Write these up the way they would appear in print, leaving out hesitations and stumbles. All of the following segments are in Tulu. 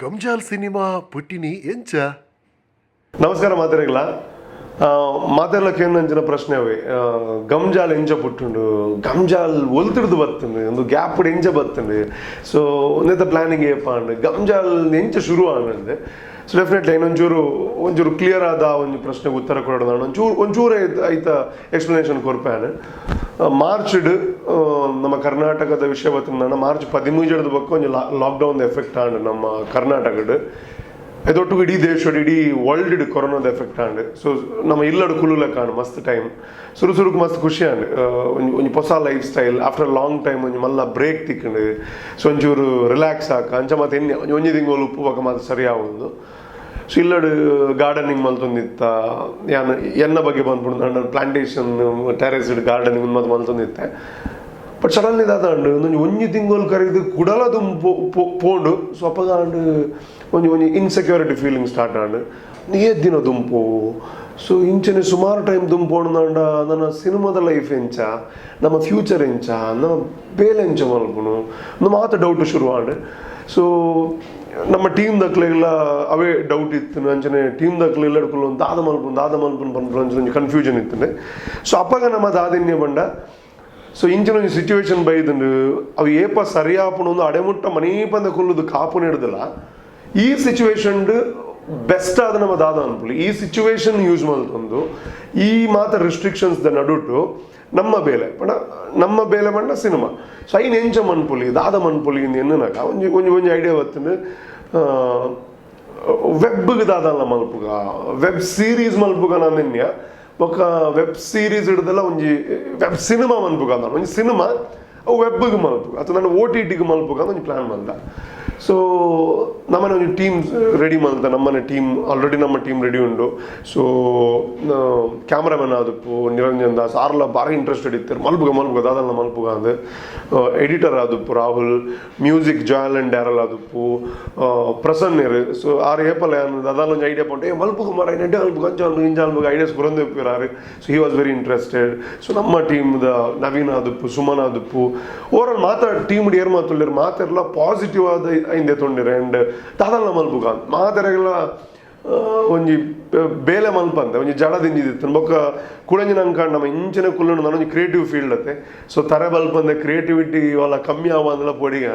ಗಮ್ಜಾಲ್ ಸಿನಿಮಾ ಪುಟ್ಟಿನಿ ಎಂಚ? ನಮಸ್ಕಾರ ಮಾತೆರೆಗ್ಲ. ಮಾತೆರ್ಲ ಕೇಂದಂಚಿನ ಪ್ರಶ್ನೆ ಅವೇ, ಗಮ್ಜಾಲ್ ಎಂಚ ಪುಟ್ಟುಂಡು, ಗಮ್ಜಾಲ್ ಒಲ್ತಿಡ್ದು ಬತ್ತುಂಡು, ಒಂದು ಗ್ಯಾಪ್ ಎಂಚ ಬತ್ತುಂಡು, ಸೊ ಒಂದೆತ ಪ್ಲಾನಿಂಗ್ ಏಪಾಂಡು, ಗಮ್ಜಾಲ್ ಎಂಚ ಶುರು ಆಂಡ್. ಸೊ ಡೆಫಿನೆಟ್ಲಿ ಒಂಚೂರು ಒಂಚೂರು ಕ್ಲಿಯರ್ ಆದ ಒಂಜಿ ಪ್ರಶ್ನೆಗೆ ಉತ್ತರ ಕೊಡೋದು, ಒಂಚೂರು ಒಂಚೂರು ಐತ ಎಕ್ಸ್ಪ್ಲನೇಷನ್ ಕೊರ್ಪೇನು. ಮಾರ್ಚ್ಡ್ ನಮ್ಮ ಕರ್ನಾಟಕದ ವಿಷಯ ಬತ್ತುಂಡ, ಮಾರ್ಚ್ 13 ಬೊಕ್ಕ ಒಂಜಿ ಲಾಕ್ಡೌನ್ ಎಫೆಕ್ಟ್ ಆಂಡ್ ನಮ್ಮ ಕರ್ನಾಟಕಡ್. ಇದೊಟ್ಟಿಗೆ ಇಡೀ ದೇಶಡ್, ಇಡೀ ವರ್ಲ್ಡ್ ಕೊರೋನಾದ ಎಫೆಕ್ಟ್ ಆಂಡ್. ಸೊ ನಮ್ಮ ಇಲ್ಲಡ್ ಕುಲ್ಲುಲೆಕ್ಕ ಆಂಡ್ ಮಸ್ತ್ ಟೈಮ್. ಸುರು ಸುರುಕು ಮಸ್ತ್ ಖುಷಿ ಆಂಡ್. ಒಂಜಿ ಒಂಜಿ ಹೊಸ life style, after long time ಒಂಜಿ ಮಲ್ಲ ಬ್ರೇಕ್ ತಿಕ್ಕಂಡು. ಸೊ ಒಂಚೂರು ರಿಲ್ಯಾಕ್ಸ್ ಆಕ ಅಂಚ ಮತ್ತೆ ಎಣ್ಣೆ ಒಂಜಿ ಒಂಜಿ ತಿಂಗಳು ಉಪ್ಪು ಬೊಕ ಮಾತ ಸರಿ ಆವೊಂದು. ಸೊ ಇಲ್ಲಡ್ ಗಾರ್ಡನಿಂಗ್ ಮಲ್ತೊಂದಿತ್ತ ಯಾನ್. ಎನ್ನ ಬಗ್ಗೆ ಬಂದ್ಬಿಡು, ನನ್ನ plantation, terrace gardening ಮಾತು ಮಲ್ತೊಂದಿತ್ತೆ. ಬಟ್ ಸಡನ್ಲಿ ದಾದಾಂಡ್, ಒಂಜಿ ಒಂಜಿ ತಿಂಗಳು ಕರೀದು ಕುಡಲ ದುಂಬು ಪೋಂಡು. ಸೊ ಅಪಗ ಆಂಡ್ ಒಂಜಿ ಒಂಜಿ insecurity feeling start and. ಏತ್ ದಿನ ದುಂಪು? ಸೊ ಇಂಚನೆ ಸುಮಾರು ಟೈಮ್ ದುಂಪೋಂಡ ನನ್ನ ಸಿನಿಮಾದ ಲೈಫ್ ಎಂಚ, ನಮ್ಮ ಫ್ಯೂಚರ್ ಎಂಚ, ನಮ್ಮ ಬೇಲೆ ಎಂಚ ಮಲ್ಪುನು, ಮಾತ ಡೌಟ್ ಶುರು ಆಂಡ್. ಸೊ ನಮ್ಮ ಟೀಮ್ ದಕ್ಲೆಗ್ಲ ಅವೇ ಡೌಟ್ ಇತ್ತು. ಅಂಚನೆ ಟೀಮ್ ದಕ್ಲೆ ಇಲ್ಲ ದಾದ ಮಲ್ಪುನು, ದಾದ ಮಲ್ಪುನು ಪನ್ಪುನ ಅಂಚನೆ ಒಂಜಿ ಕನ್ಫ್ಯೂಷನ್ ಇತ್ತು. ಸೊ ಅಪಗ ನಮ್ಮ ದಾದಿನ್ಯ ಬಂಡ, ಸೊ ಇಂಚಿನ ಒಂಜಿ ಸಿಚುವೇಶನ್ ಬೈದುಂಡು, ಅವು ಏಪ ಸರಿಯಾಪುಣ ಒಂದು ಅಡೆಮುಟ್ಟ ಮನೀಪಂದ ಕುಲ್ಲುದು ಕಾಪು ನೆಡ್ದಲ್ಲ, ಈ ಸಿಚುವೇಶನ್ ಬೆಸ್ಟ್ ಆದ ನಮ್ಮ ದಾದ ಅನ್ಪುಲಿ, ಈ ಸಿಚುವೇಶನ್ ಯೂಸ್ ಮಲ್ತೊಂದು, ಈ ಮಾತ ರಿಸ್ಟ್ರಿಕ್ಷನ್ಸ್ the ನಡುಟು ನಮ್ಮ ಬೇಲೆ ಪಂಡ, ನಮ್ಮ ಬೇಲೆ ಪಂಡ ಸಿನಿಮಾ. ಸೊ ಐನ್ ಎಂಚ ಮನ್ಪುಲಿ, ದಾದ ಮನ್ಪುಲಿ ಎನ್ನುನಾಗ ಒಂಜಿ ಒಂಜಿ ಒಂಜಿ ಐಡಿಯಾ ಬತ್ತುಂಡು. ವೆಬ್ಗೆ ದಾದಲ್ಲ ಮಲ್ಪುಗ, ವೆಬ್ ಸೀರೀಸ್ ಮಲ್ಪುಗ ನಾನೆನ್ಯ. ಬೊಕ್ಕ ವೆಬ್ ಸೀರೀಸ್ ಹಿಡ್ದಲ್ಲ ಒಂಜಿ ವೆಬ್ ಸಿನಿಮಾ ಮನ್ಪುಗ ಅಂದ, ಒಂಜಿ ಸಿನಿಮಾ ಅವು ವೆಬ್ಗೆ ಮಲ್ಪುಗ ಅಥವಾ ನಾನು ಓಟಿಟಿಗೆ ಮಲ್ಪುಗ ಅಂತ ಒಂಜಿ ಪ್ಲಾನ್ ಮಲ್ದ. ಸೊ ನಮ್ಮನೆ ಒಂಜಿ ಟೀಮ್ ರೆಡಿ ಮಲ್ತ. ನಮ್ಮನೆ ಟೀಮ್ ಆಲ್ರೆಡಿ, ನಮ್ಮ ಟೀಮ್ ರೆಡಿ ಉಂಡು. ಸೊ ಕ್ಯಾಮ್ರಾಮನ್ ಆದುಪ್ಪು ನಿರಂಜನ್ ದಾಸ್ ಆರ್ಲ ಭಾರಿ ಇಂಟ್ರೆಸ್ಟೆಡ್ ಇತ್ತಾರೆ, ಮಲ್ಪುಗ ಮಲ್ಪುಗ, ದಾದಲ್ಲ ಮಲ್ಪುಗ ಅಂದ್. ಎಡಿಟರ್ ಆದುಪ್ಪು ರಾಹುಲ್, ಮ್ಯೂಸಿಕ್ ಜಾಯಲ್ ಅಂಡ್ ಡ್ಯಾರಲ್ ಆದುಪ್ಪು ಪ್ರಸನ್ನೆರ್. ಸೊ ಆರ್ ಏಪಲ ದಾದಾಲ ಒಂಜಿ ಐಡಿಯಾ ಪಂಟೆ, ಏ ಮಲ್ಪುಗ ಮರ, ನೆಡ್ಡೆ ಮಲ್ಪುಗ, ಅಂಚ ಮಲ್ಪುಗ, ಇಂಚ ಮಲ್ಪುಗ, ideas ಕೊರೊಂದು ಇಪ್ಪುರಾರು. So he was very interested. So ನಮ್ಮ ಟೀಮ್ದ ನವೀನ್ ಆದುಪ್ಪು, ಸುಮನ್ ಆದುಪ್ಪು, ಓವರ್ ಆಲ್ ಮಾತ ಟೀಮ್ ಏರ್ ಮಾತುಲ್ಲೆರ್, ಮಾತೆರ್ಲ ಪಾಸಿಟಿವ್ ಆದ ಐಂದೆ ತೊಂಡಿರೆ. ಅಂಡ್ ದಾದಲ್ಲ ಮಲ್ಪುಗ ಮಾತೆರೆಗ್ಲ ಒಂಜಿ ಬೇಲೆ ಮಲ್ಪಂದೆ ಒಂಜಿ ಜಡ ದಿಂಜಿದಿತ್ತು. ಬೊಕ್ಕ ಕುಡಂಜಿ ನಂಗೆ ನಮ್ಮ ಇಂಚಿನ ಕುಲ್ಲುಂಡು ಒಂಜಿ ಕ್ರಿಯೇಟಿವ್ ಫೀಲ್ಡ್ ಅತ್ತೆ. ಸೊ ತರೆ ಬಲ್ಪಂದೆ ಕ್ರಿಯೇಟಿವಿಟಿ ವಲ್ಲ ಕಮ್ಮಿ ಆವಂದಲ ಪೊಡಿಗೆ.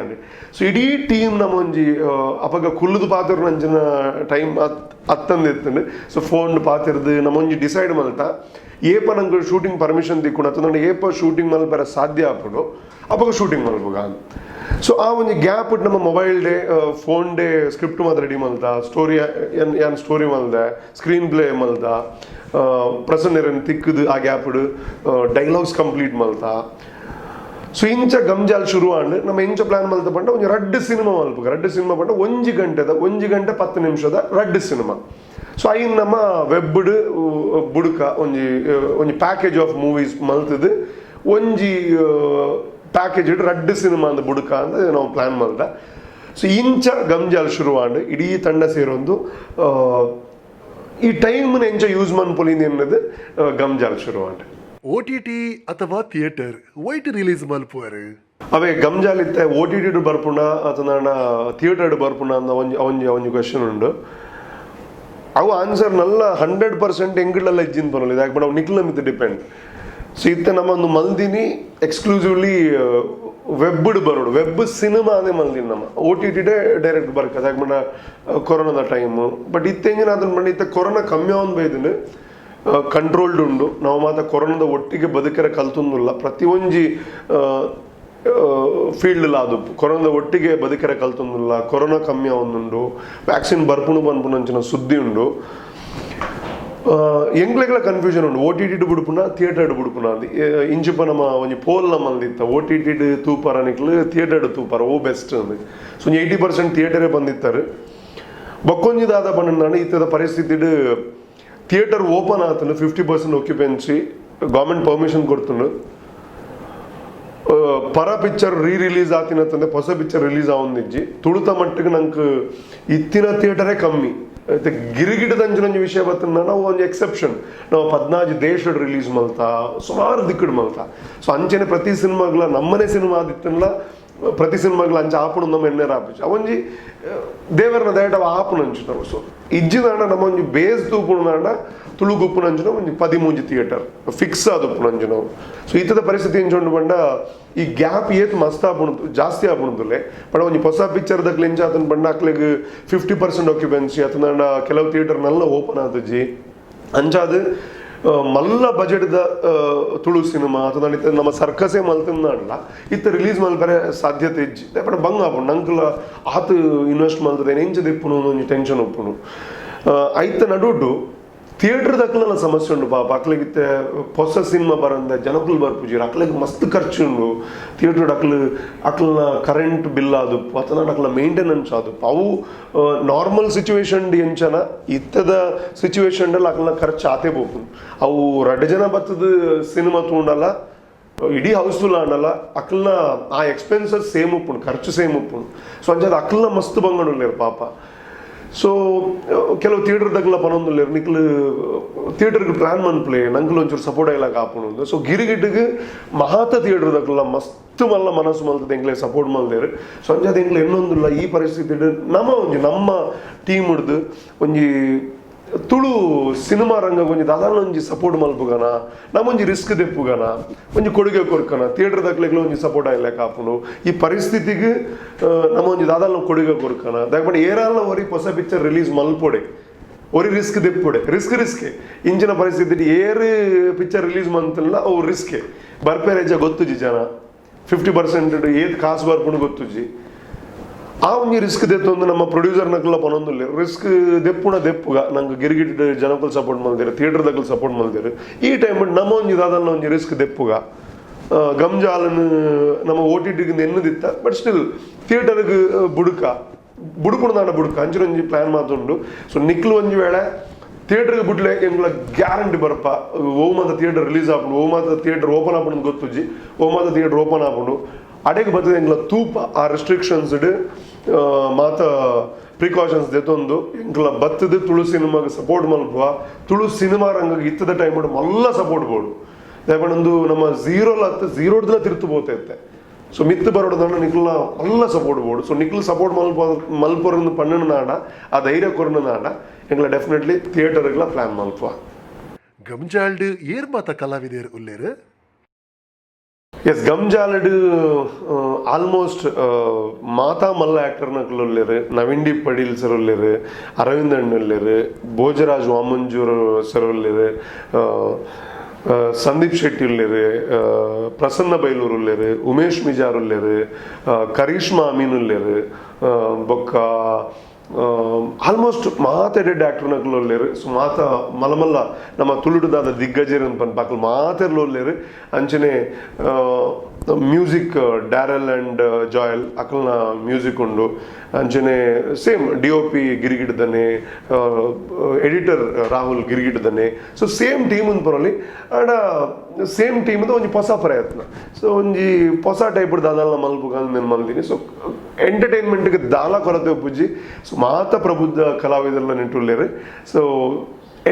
ಸೊ ಇಡೀ ಟೀಮ್ ನಮ್ಮ ಒಂಜಿ ಅಪಗ ಕುಲ್ಲುದು ಪಾತಿರ್ನ ಅಂಚಿನ ಟೈಮ್ ಅತ್ತಂದಿತ್ತಂಡು. ಸೊ ಫೋನ್ ಪಾತಿರ್ದು ನಮ್ಮ ಒಂಜಿ ಡಿಸೈಡ್ ಮಲ್ತ, ಏಪ ನಂಗೆ ಶೂಟಿಂಗ್ ಪರ್ಮಿಷನ್ ತಿಕ್ಕುಂಡು ಅಥವಾ ಏಪ ಶೂಟಿಂಗ್ ಮಲ್ಪರ ಸಾಧ್ಯ ಆಪುಂಡು, ಅಪಗ ಶೂಟಿಂಗ್ ಮಲ್ಪುಗ. ಸೊ ಆ ಒಂಜಿ ಗ್ಯಾಪ್ ನಮ್ಮ mobile day, phone day script ಮಾತ್ರ ರೆಡಿ ಮಲ್ತ, ಸ್ಟೋರಿ ಯಾನ್ ಸ್ಟೋರಿ ಮಲ್ದೆ, ಸ್ಕ್ರೀನ್ ಪ್ಲೇ ಮಲ್ದ, ಪ್ರಸನ್ನರನ್ ತಿಕ್ಕದು ಆ gap dialogues complete ಮಲ್ತ. ಸೊ ಇಂಚ ಗಮ್ಜಾಲ್ ಶುರು ಆಂಡ್. ನಮ್ಮ ಇಂಚ ಪ್ಲಾನ್ ಮಲ್ತ ಪಂಡ, ಒಂಜಿ ರಡ್ಡ್ ಸಿನಿಮಾ ಮಲ್ಪುಗ. ರಡ್ಡ್ ಸಿನಿಮಾ ಪಂಡ 1 ಗಂಟೆದ, 1 ಗಂಟೆ 10 ನಿಮಿಷದ ರಡ್ಡ್ ಸಿನಿಮಾ. ಸೊ ಐನ್ ನಮ್ಮ ವೆಬ್ಡ್ ಬುಡುಕ ಒಂಜಿ ಒಂಜಿ package of movies ಮಲ್ತದು, ಒಂಜಿ ಪ್ಯಾಕೇಜ್ ರಡ್ಡ್ ಸಿನಿಮಾ ಅಂದ್ ಬುಡುಕ ಅಂದ್ ನಾವು ಪ್ಲಾನ್ ಮಲ್ದ. ಸೊ ಇಂಚ ಗಮ್ಜಾಲ್ ಶುರು ಆಂಡ್. ಇಡೀ ತಂಡ ಸೇರೊಂದು ಈ ಟೈಮ್ ಎಂಚ ಯೂಸ್ ಮನ್ಪೊಲಿ ಎನ್ನದು ಗಮ್ಜಾಲ್ ಶುರು ಆಂಡ್. ಓಟಿಟಿ ಅಥವಾ theatre white release ಮಲ್ಪುವರು? ಅವೇ ಗಮ್ಜಾಲ್ ಇತ್ತೆ ಓಟಿಟಿ ಬರ್ಪುಣ ಅಥವಾ ಥಿಯೇಟರ್ ಬರ್ಪುಣ ಅಂದ ಒಂಜಿ ಒಂಜಿ ಒಂಜಿ ಕ್ವೆಶನ್ ಉಂಡು. ಅವು ಆನ್ಸರ್ ನಲ್ಲ 100% ಎಂಗಿಡಲ್ಲ ಇಜ್ಜಿನ್ ಪನೊಲಿ, ಯಾಕೆ ಬಟ್ ಅವು ನಿಕ್ಲ ಮಿತ್ ಡಿಪೆಂಡ್. ಸೊ ಇತ್ತೆ ನಮ್ಮ ಒಂದು ಮಲ್ದಿನಿ ಎಕ್ಸ್ಕ್ಲೂಸಿವ್ಲಿ ವೆಬ್ಡ್ ಬರೋಡು, ವೆಬ್ ಸಿನಿಮಾನೇ ಮಲ್ದಿನಿ. ನಮ್ಮ ಓಟಿಟಿ ಡೈರೆಕ್ಟ್ ಬರ್ಕದ, ಯಾಕೆ ಬಟ್ ಕೊರೋನಾದ ಟೈಮು. ಬಟ್ ಇತ್ತೆ ಎಂಜಿನ ಅದನ್ನ ಬಂದು ಇತ್ತೆ ಕೊರೋನಾ ಕಮ್ಮಿ ಆವೊಂದು ಬೈದುಂಡು, ಕಂಟ್ರೋಲ್ಡ್ ಉಂಡು. ನಾವು ಮಾತ ಕೊರೋನಾದ ಒಟ್ಟಿಗೆ ಬದುಕರೆ ಕಲ್ತೊಂದುಲ್ಲ. ಪ್ರತಿ ಒಂಜಿ ಫೀಲ್ಡ್ ಅದು ಕೊರೋನಾದ ಒಟ್ಟಿಗೆ ಬದುಕರೆ ಕಲ್ತೊಂದುಲ್ಲ. ಕೊರೋನಾ ಕಮ್ಮಿ ಆವೊಂದುಂಡು, ವ್ಯಾಕ್ಸಿನ್ ಬರ್ಪುಣು ಪನ್ಪುನ ಅಂಚಿನ ಸುದ್ದಿ ಉಂಡು. ಎಂಗ್ಲೆಗ್ಲ ಕನ್ಫ್ಯೂಷನ್ ಉಂಡು, ಓಟಿಟಿ ಬುಡುಪುನ, ಥಿಯೇಟರ್ ಬುಡುಪುನ ಅಂದ್. ಇಂಚಿಪ ನಮ್ಮ ಒಂಜಿ ಪೋಲ್ ನಮ್ಮಲ್ದಿತ್ತ, ಓಟಿಟಿ ತೂಪರ ನಿಕ್ಲು, ಥಿಯೇಟರ್ ತೂಪರ, ಓ ಬೆಸ್ಟ್ ಅಂದ್. ಸೊ 80% ಥಿಯೇಟರೇ ಬಂದಿತ್ತಾರೆ. ಬೊಕ್ಕೊಂಜಿ ದಾದ ಪಂಡ, ಇತ್ತದ ಪರಿಸ್ಥಿತಿಡ್ ಥಿಯೇಟರ್ ಓಪನ್ ಆತನು, 50% occupancy government permission ಕೊಡ್ತುಂಡು. ಪರ ಪಿಕ್ಚರ್ ರೀ ರಿಲೀಸ್ ಆತಿನತ್ತಂದ್ರೆ ಹೊಸ ಪಿಕ್ಚರ್ ರಿಲೀಸ್ ಆವೊಂದಿಜ್ಜಿ. ತುಳುತ ಮಟ್ಟಿಗೆ ನಂಗೆ ಇತ್ತಿನ ಥಿಯೇಟರೇ ಕಮ್ಮಿ. ಇತ್ತೆ ಗಿರಿಗಿಡದಂಚಿನ ವಿಷಯ ಬತ್ತಂದ, ನಾವು ಒಂಜಿ ಎಕ್ಸೆಪ್ಷನ್. ನಾವು 14 ದೇಶಡ್ ರಿಲೀಸ್ ಮಲ್ತ, ಸುಮಾರು ದಿಕ್ಕಡ್ ಮಲ್ತ. ಸೊ ಅಂಚನೆ ಪ್ರತಿ ಸಿನಿಮಾಗ್ಲ ನಮ್ಮನೆ ಸಿನಿಮಾ ಆದಿತ್ತನ್ಲ. ಪ್ರತಿ ಸಿನಿಮಾಗ್ಲ ಅಂಚ ಆಪುಣು ನಮ್ಮ ಎಣ್ಣೆರ ಆಪುಜಿ ಅವೊಂಜಿ ದೇವರನ ದಯಟ ಅವ ಆಪುಣ ಅಂಚಿನವು. ಸೊ ಇಜ್ಜಿದಾಂಡ ನಮ್ಮ ಒಂಜಿ ಬೇಸ್ ತೂಪುಣದಾಂಡ ತುಳು ಗುಪ್ಪುನಂಚಿನ ಒಂಜಿ 13 ಥಿಯೇಟರ್ ಫಿಕ್ಸ್ ಆದುಪ್ಪುನಂಚಿನವು. ಸೊ ಇತ್ತದ ಪರಿಸ್ಥಿತಿ ಎಂಚ ಪಂಡ ಈ ಗ್ಯಾಪ್ ಏತ್ ಮಸ್ತ್ ಆಪುಣು ಜಾಸ್ತಿ ಆಪುಣುದುಲ್ಲೆ ಪಂಡ ಒಂಜಿ ಹೊಸ ಪಿಕ್ಚರ್ ದಕ್ಲೆ ಎಂಚ ಆತನ ಪಂಡ ಅಕ್ಲೆಗ್ 50% ಆಕ್ಯುಪೆನ್ಸಿ ಅತನಾಂಡ ಕೆಲವು ಥಿಯೇಟರ್ ನಲ್ಲ ಓಪನ್ ಆತುಜಿ. ಅಂಚಾದ್ ಮಲ್ಲ ಬಜೆಟ್ದ ತುಳು ಸಿನಿಮಾ ಅಥವಾ ಇತ್ತೆ ನಮ್ಮ ಸರ್ಕಸೇ ಮಲ್ತಿಂದಾಂಡ್ಲ ಇತ್ತೆ ರಿಲೀಸ್ ಮಲ್ಪರೆ ಸಾಧ್ಯತೆ ಇಜ್ಜಿ. ಪಂಡ ಬಂಗ ಆಪುಂಡು ನಂಕುಲ ಆತ್ ಇನ್ವೆಸ್ಟ್ ಮಲ್ತದೆ ಎಂಚ ದೆಪ್ಪುನು ಒಂಜಿ ಟೆನ್ಷನ್ ಉಪ್ಪುಂಡು. ಐತ ನಡುಟು ಥಿಯೇಟರ್ ದಕ್ಲನ ಸಮಸ್ಯೆ ಉಂಡು ಪಾಪ. ಅಕ್ಲೆಗ್ ಇತ್ತೆ ಹೊಸ ಸಿನಿಮಾ ಬರಂದೆ ಜನಕುಲು ಬರ್ಪುಜಿ, ಅಕ್ಲೆಗ್ ಮಸ್ತ್ ಖರ್ಚು ಉಂಡು ಥಿಯೇಟರ್. ಅಕ್ಲು ಅಕ್ಲನ ಕರೆಂಟ್ ಬಿಲ್ ಆದುಪ್ಪು ಅಥವಾ ಅಕ್ಲ ಮೇಂಟೆನೆನ್ಸ್ ಆದುಪ್ಪು. ಅವು ನಾರ್ಮಲ್ ಸಿಚುವೇಶನ್ ಎಂಚನ ಇತ್ತದ ಸಿಚುವೇಶನ್ ಅಕ್ಲನ ಖರ್ಚು ಆತೆ ಪೋಪುಂಡು. ಅವು ರಡ್ಡ್ ಜನ ಬತ್ತದ ಸಿನಿಮಾ ತೂಂಡಲ ಇಡೀ ಹೌಸ್ಫುಲ್ ಆಂಡಲ ಅಕ್ಲನ ಆ ಎಕ್ಸ್ಪೆನ್ಸಸ್ ಸೇಮ್ ಉಪ್ಪುಂಡು, ಖರ್ಚು ಸೇಮ್ ಉಪ್ಪುಂಡು. ಸೊ ಅಂಚಾದ್ ಅಕ್ಲನ ಮಸ್ತ್ ಬಂಗಡುಲ್ಲೇರು ಪಾಪ. ಸೊ ಕೆಲವು ಥಿಯೇಟರ್ ದಗ್ಲ ಪನೊಂದುಲ್ಲೇರು ನಿಕ್ಲು ಥಿಯೇಟರ್ಗೆ ಪ್ಲಾನ್ ಮನ್ಪ್ಲೆ ನಂಕ್ಲು ಒಂಚೂರು ಸಪೋರ್ಟ್ ಆಯ್ಲಾಕ ಆಪುಂಡು. ಸೊ ಗಿರಿಗಿಟ್ಟಿಗೆ ಮಹಾತ ಥಿಯೇಟರ್ ದಕ್ಲ ಮಸ್ತ್ ಮಲ್ಲ ಮನಸ್ಸು ಮಲ್ತದೆ ಎಂಕ್ಲೆ ಸಪೋರ್ಟ್ ಮಲ್ದೇರು. ಸೊ ಅಂಚಾದ್ ಎಂಕ್ಲೆ ಎನ್ನೊಂದುಲ್ಲ ಈ ಪರಿಸ್ಥಿತಿ ನಮ್ಮ ಒಂಜಿ ನಮ್ಮ ಟೀಮ್ ಹಿಡ್ದು ಒಂಜಿ ತುಳು ಸಿನಿಮಾ ರಂಗ ಒಂಜಿ ದಾದಾನ ಒಂಜಿ ಸಪೋರ್ಟ್ ಮಲ್ಪುಗನ, ನಮ್ಮೊಂಜಿ ರಿಸ್ಕ್ ದೆಪ್ಪುಗನ, ಒಂಜಿ ಕೊಡುಗೆ ಕೊರ್ಕನ, ಥಿಯೇಟರ್ ದಕ್ಲೆಗ್ಲ ಒಂಜಿ ಸಪೋರ್ಟ್ ಆಯ್ಲಾಕ ಆಪುಂಡು. ಈ ಪರಿಸ್ಥಿತಿಗೆ ನಮ್ಮ ಒಂಜಿ ದಾದಾನ ಕೊಡುಗೆ ಕೊರ್ಕನ ದಾಯೆ ಏರಾಲ್ನ ಒರಿ ಹೊಸ ಪಿಕ್ಚರ್ ರಿಲೀಸ್ ಮಲ್ಪೊಡೆ, ಒರಿ ರಿಸ್ಕ್ ದೆಪ್ಪೊಡೆ. ರಿಸ್ಕ್ ರಿಸ್ಕೆ ಇಂಚಿನ ಪರಿಸ್ಥಿತಿ ಏರು ಪಿಕ್ಚರ್ ರಿಲೀಸ್ ಮಂತಲ್ಲ ಅವು ರಿಸ್ಕೆ ಬರ್ಪೇರೆಜ್ಜ ಗೊತ್ತುಜಿ ಜನ 50% ಏತ್ ಕಾಸು ಬರ್ಪುಂಡು ಗೊತ್ತುಜಿ. ಆ ಒಂಜಿ ರಿಸ್ಕ್ ದೆತ್ತೊಂದು ನಮ್ಮ ಪ್ರೊಡ್ಯೂಸರ್ ನಕಲ ಪನೊಂದುಲ್ಲೆ ರಿಸ್ಕ್ ದೆಪ್ಪುಣ ದೆಪ್ಪುಗ ನಂಗೆ ಗಿರಿಗಿಟ್ ಜನಕುಲು ಸಪೋರ್ಟ್ ಮಲ್ದಿರು, ಥಿಯೇಟರ್ ದಕಲ್ ಸಪೋರ್ಟ್ ಮಲ್ದಿರು. ಈ ಟೈಮ್ ನಮ್ಮ ಒಂಜಿ ದಾದಲ್ಲ ಒಂಜಿ ರಿಸ್ಕ್ ದೆಪ್ಪುಗ ಗಮ್ಜಾಲನ್ ನಮ್ಮ ಓ ಟಿ ಟಿಗೆ ಎನ್ನದಿತ್ತ ಬಟ್ ಸ್ಟಿಲ್ ಥಿಯೇಟರ್ಗೆ ಬುಡುಕ ಬುಡುಕುಣ ದಾಂಡ ಬುಡುಕ ಅಂಚಿನ ಒಂಜಿ ಪ್ಲಾನ್ ಮಾತುಂಡು. ಸೊ ನಿಕ್ಲು ಒಂಜಿ ವೇಳೆ ಥಿಯೇಟರ್ಗೆ ಬುಡ್ಲೆ ಎಂಗ್ಲ ಗ್ಯಾರಂಟಿ ಬರ್ಪ. ಓ ಮಾತ ಥಿಯೇಟರ್ ರಿಲೀಸ್ ಆಪುಂಡು, ಓ ಮಾತ ಥಿಯೇಟರ್ ಓಪನ್ ಆಪುಂಡು ಗೊತ್ತುಜ್ಜಿ. ಓ ಮಾತ ಥಿಯೇಟರ್ ಓಪನ್ ಆಪುಂಡು ಅಡೆಗೆ ಬರ್ತದೆ ಎಂಗ್ಲ ತೂಪ ಆ ರೆಸ್ಟ್ರಿಕ್ಷನ್ಸ್ ಮಾತ ಪ್ರಿಕಾಷನ್ಸ್ ದೆತ್ತೊಂದು ಎಂಕ್ಲ ಬತ್ತದ ತುಳು ಸಿನಿಮಾಗೆ ಸಪೋರ್ಟ್ ಮಲ್ಪುವ. ತುಳು ಸಿನಿಮಾ ರಂಗಕ್ಕೆ ಇತ್ತದ ಟೈಮ್ ಮಲ್ಲ ಸಪೋರ್ಟ್ ಬೋಡು. ಒಂದು ನಮ್ಮ ಝೀರೋ ಹತ್ತು ಝೀರೋಡ್ದಲ ತಿರ್ತು ಪೋತೈತೆ. ಸೊ ಮಿತ್ತು ಬರೋಡದಾಂಡ ನಿಕ್ಲ ಮಲ್ಲ ಸಪೋರ್ಟ್ ಬೋಡು. ಸೊ ನಿಕ್ಲು ಸಪೋರ್ಟ್ ಮಲ್ಪ ಮಲ್ಪೊರಂದು ಪಣ್ಣನ ನಾಡ ಆ ಧೈರ್ಯ ಕೊರನ ನಾಡ ಎಂಗ್ಲ ಡೆಫಿನೆಟ್ಲಿ ಥಿಯೇಟರ್ಗಳ ಪ್ಲಾನ್ ಮಲ್ಪುವ. ಗಮ್ಜಾಲ್ಡ್ ಏರ್ ಮಾತ ಕಲಾವಿದರ್ ಉಲ್ಲೇರು? ಎಸ್, ಗಮ್ಜಾಲಡ್ ಆಲ್ಮೋಸ್ಟ್ ಮಾತಾ ಮಲ್ಲ ಆಕ್ಟರ್ ನಕಲು ಉಲ್ಲೇರು. ನವೀನ್ ಡಿ ಪಡೀಲ್ ಸರ್ ಉಲ್ಲೇರು, ಅರವಿಂದ್ ಅಣ್ಣ ಉಲ್ಲೇರು, ಭೋಜರಾಜ್ ವಾಮಂಜೂರ್ ಸರ್ ಉಲ್ಲೇರು, ಸಂದೀಪ್ ಶೆಟ್ಟಿ ಉಲ್ಲೇರು, ಪ್ರಸನ್ನ ಬೈಲೂರು ಉಲ್ಲೇರು, ಉಮೇಶ್ ಮಿಜಾರ್ ಉಲ್ಲೇರು, ಕರೀಶ್ಮಾ ಅಮೀನ್ ಉಲ್ಲೇರು, ಬೊಕ್ಕ ಆಲ್ಮೋಸ್ಟ್ ಮಾತೆಡೆ ಆಕ್ಟರ್ ನಕಲು ಉಲ್ಲೇರು. ಸೊ ಮಾತ ಮಲಮಲ್ಲ ನಮ್ಮ ತುಳುಡುದಾದ ದಿಗ್ಗಜರು ಪನ್ಪಾಕಲು ಮಾತೆರ್ಲು ಉಲ್ಲೇರು. ಅಂಚನೆ ಮ್ಯೂಸಿಕ್ ಡ್ಯಾರಲ್ ಆ್ಯಂಡ್ ಜಾಯಲ್ ಅಕಲ್ನ ಮ್ಯೂಸಿಕ್ ಉಂಡು. ಅಂಚನೆ same D O P ಗಿರಿಗಿಡ್ದನೆ, editor Rahul ಗಿರಿಗಿಡ್ದನೆ. So same team ಪರಲಿ and same team ಒಂಜಿ ಹೊಸ ಪ್ರಯತ್ನ. ಸೊ ಒಂಜಿ ಹೊಸ ಟೈಪ್ ದಾದಲ್ಲ ಮಲ್ಪುಗ ನಾನು ಮಲ್ದಿನಿ. ಸೊ ಎಂಟರ್ಟೈನ್ಮೆಂಟ್ಗೆ ದಾಲ ಕೊರತೆ ಉಪ್ಪುಜಿ. ಸೊ ಮಾತ ಪ್ರಬುದ್ಧ ಕಲಾವಿದರೆಲ್ಲ ನಿಂಟುಲ್ಲೇರು. ಸೊ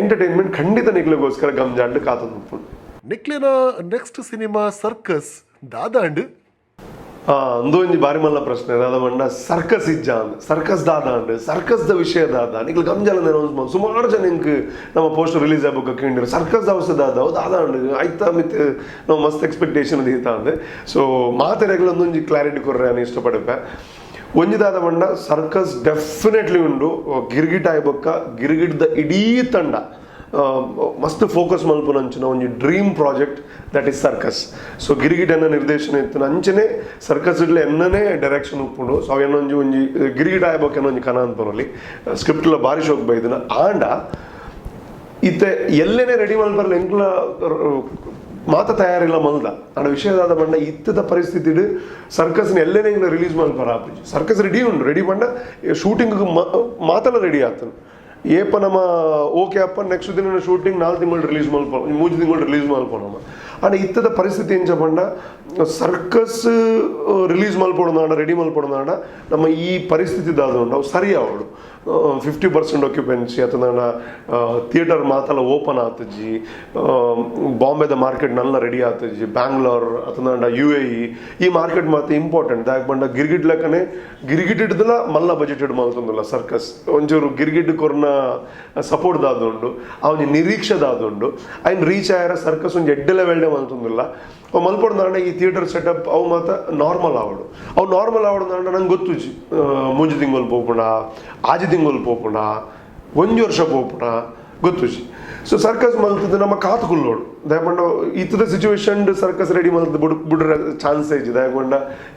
ಎಂಟರ್ಟೈನ್ಮೆಂಟ್ ಖಂಡಿತ ನಿಕ್ಲೆಗೋಸ್ಕರ ಗಮ್ಜಾಂಡ್ ಕಾತೊಂದು ಉಪ್ಪುಂಡು. ನಿಕ್ಲೆನ next cinema circus ದಾದಾಂಡ್? ಅಂದು ಒಂಜಿ ಬಾರಿ ಮಲ್ಲ ಪ್ರಶ್ನೆ. ದಾದ ಪಂಡ ಸರ್ಕಸ್ ಇಜ್ಜ ಅಂದ್, ಸರ್ಕಸ್ ದಾದ ಅಂಡ್, ಸರ್ಕಸ್ the ವಿಷಯ ದಾದ? ನಿಕ್ಲು ಗಮ್ಜಾಲ ಸುಮಾರು ಜನ ಇಂಕ್ ನಮ್ಮ ಪೋಸ್ಟರ್ ರಿಲೀಸ್ ಆಗ್ಬೇಕು ಕೇಂದ್ರ ಸರ್ಕಸ್ ಅವಸ್ಥೆ ದಾದ ಅವು ದಾದ ಅಂಡ್ ಆಯ್ತಾ ಮಿತ್ ನಾವು ಮಸ್ತ್ ಎಕ್ಸ್ಪೆಕ್ಟೇಷನ್ ದೀತ ಅಂದೆ. ಸೊ ಮಾತೆರೆಗ್ಲ ಒಂದೊಂಜಿ ಕ್ಲಾರಿಟಿ ಕೊರ್ರೆ ನಾನು ಇಷ್ಟಪಡುಪೆ. ಒಂಜಿ ದಾದ ಪಂಡ ಸರ್ಕಸ್ ಡೆಫಿನೆಟ್ಲಿ ಉಂಡು. ಗಿರ್ಗಿಟ್ ಆಯ್ಬೊಕ್ಕ ಗಿರ್ಗಿಟ್ದ ಇಡೀ ತಂಡ ಮಸ್ತ್ ಫೋಕಸ್ ಮಲ್ಪುನಂಚಿನ ಒಂಜಿ dream project, that is circus. So Girgit ಎನ್ನ ನಿರ್ದೇಶನ ಇತ್ತು, ಅಂಚನೆ ಸರ್ಕಸ್ ಇಡ್ಲೆ ಎನ್ನನೇ ಡೈರೆಕ್ಷನ್ ಉಪ್ಪುಂಡು. ಸೊ ಅವೇನೊಂಜಿ ಒಂಜಿ ಗಿರಿಗಿಟ್ ಆಯ್ಬೊಕ್ಕ ಒಂಜಿ ಕನ ಅನ್ಪನಲ್ಲಿ ಸ್ಕ್ರಿಪ್ಟ್ ಎಲ್ಲ ಬಾರಿ ಶೋಕ್ ಬೈದಿನ. ಆಂಡ ಇತ್ತೆ ಎಲ್ಲೇನೆ ರೆಡಿ ಮಲ್ಪರ್ಲ ಎಂಕ್ಲ ಮಾತ ತಯಾರಿಲ್ಲ ಮಲ್ದ. ಆಂಡ ವಿಷಯದಾದ ಪಂಡ ಇತ್ತದ ಪರಿಸ್ಥಿತಿಡ್ ಸರ್ಕಸ್ನ ಎಲ್ಲೇನೆ ಎಂಕ್ಲ ರಿಲೀಸ್ ಮಲ್ಪರ ಆಪುಜಿ. ಸರ್ಕಸ್ ರೆಡಿ ಉಂಡು. ರೆಡಿ ಪಂಡ ಶೂಟಿಂಗ್ ಮಾತಲ ರೆಡಿ ಆತನು. ಏಪ ನಮ್ಮ ಓಕೆ ಅಪ್ಪ ನೆಕ್ಸ್ಟ್ ದಿನ ಶೂಟಿಂಗ್, 4 ತಿಂಗಳು ರಿಲೀಸ್ ಮಲ್ಪ, 3 ತಿಂಗಳು ರಿಲೀಸ್ ಮಲ್ಪ ನಮ್ಮ. ಆಂಡ ಇತ್ತದ ಪರಿಸ್ಥಿತಿ ಎಂಚ ಪಂಡ ಸರ್ಕಸ್ ರಿಲೀಸ್ ಮಲ್ಪೊಡು ರೆಡಿ ಮಲ್ಪೊಡು ನಮ್ಮ ಈ ಪರಿಸ್ಥಿತಿ ದಾದ ಉಂಡು ಅವು ಸರಿ ಆವಡು. 50% occupancy ಅತನಾಂಡ theatre ಮಾತಲ open ಆತಜಿ. ಬಾಂಬೆದ market ನಲ್ಲ ರೆಡಿ ಆತಜಿ. ಬ್ಯಾಂಗ್ಳೂರ್ ಅತನಾಂಡ ಯುಎಇ, ಈ ಮಾರ್ಕೆಟ್ ಮಾತ ಇಂಪಾರ್ಟೆಂಟ್. ದಾಯೆ ಪಂಡ ಗಿರ್ಗಿಟ್ ಲೆಕ್ಕನೆ, ಗಿರ್ಗಿಟ್ ಹಿಡ್ದಲ ಮಲ್ಲ ಬಜೆಟೆಡ್ ಮಲ್ತೊಂದುಲ್ಲ ಸರ್ಕಸ್. ಒಂಚೂರು ಗಿರ್ಗಿಟ್ ಕೊರ್ನ ಸಪೋರ್ಟ್ ದಾದುಂಡು, ಆ ಒಂಜಿ ನಿರೀಕ್ಷೆ ದಾದುಂಡು. ಐನ್ ರೀಚ್ ಆಯರ ಸರ್ಕಸ್ ಒಂಜಿ ಎಡ್ಡೆ ಲೆವೆಲ್ಡೆ ಮಲ್ತೊಂದುಲ್ಲ. ಅವು ಮಲ್ಪೊಡ್ದಾಂಡ ಈ ಥಿಯೇಟರ್ ಸೆಟಪ್ ಅವು ಮಾತ ನಾರ್ಮಲ್ ಆವಡು. ಅವು ನಾರ್ಮಲ್ ಆವಡು ನಂಗೆ ಗೊತ್ತುಜಿ, 3 ತಿಂಗಳು ಪೋಪುಂಡ, 6 ತಿಂಗಳು ಪೋಪುಂಡ, ಒಂಜಿ ವರ್ಷ ಪೋಪುಂಡ ಗೊತ್ತುಜಿ. ಸೊ ಸರ್ಕಸ್ ಮಲ್ತದ ನಮ್ಮ ಕಾತು ಕುಲ್ಲೋಡು. ದಾಯೆ ಇತ್ತದ situation circus ready ಮಲ್ತದ ಬುಡ್ ಬುಡ್ರ ಚಾನ್ಸ್ ಇಜ್ಜಿ. ದಾಯೆ ಪಂಡ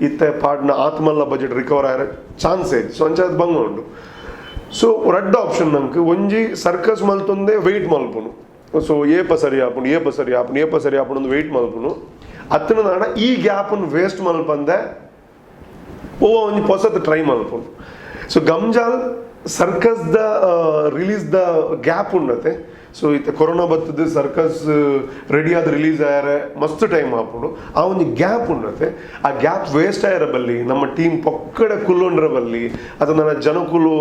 ಇತ್ತೆ ಪಾಡ್ನ ಆತ್ಮಲ್ಲ ಬಜೆಟ್ ರಿಕವರ್ ಆಯರ ಚಾನ್ಸ್ ಇಜ್ಜಿ. ಸೊ ಅಂಚಾದ್ ಬಂಗ ಉಂಡು. ಸೊ ರಡ್ಡ್ ಆಪ್ಷನ್ ನಂಗೆ. ಒಂಜಿ ಸರ್ಕಸ್ ಮಲ್ತೊಂದೇ ವೆಯ್ಟ್ ಮಲ್ಪುನು. ಸೊ ಏಪ ಸರಿ ಆಪುಂಡು, ಏಪ ಸರಿ ಆಪುಂಡು, ಏಪ ಸರಿ ಆಪುಂಡು ವೆಯ್ಟ್ ಮಲ್ಪುನು. ಅತ್ತನ ನಾಡ ಈ ಗ್ಯಾಪನ್ನು ವೇಸ್ಟ್ ಮಲ್ಪಂದೆ ಓ ಒಂಜಿ ಪೊಸತ್ ಟ್ರೈ ಮಲ್ಪುನು. ಸೊ ಗಮ್ಜಾಲ್ circus the release the gap ಉಂಡತೆ. So ಇತ್ತೆ ಕೊರೋನಾ ಬತ್ತದ, ಸರ್ಕಸ್ ರೆಡಿ ಆದ ರಿಲೀಸ್ ಆಯರೆ ಮಸ್ತ್ ಟೈಮ್ ಆಪುಂಡು. ಆ ಒಂಜಿ ಗ್ಯಾಪ್ ಉಂಡತೆ. ಆ ಗ್ಯಾಪ್ ವೇಸ್ಟ್ ಆಯರ ಬಲ್ಲಿ, ನಮ್ಮ ಟೀಮ್ ಪೊಕ್ಕಡೆ ಕುಲ್ಲೊಂಡ್ರ ಬಲ್ಲಿ, ಅಥವಾ ನನ್ನ ಜನಕುಲು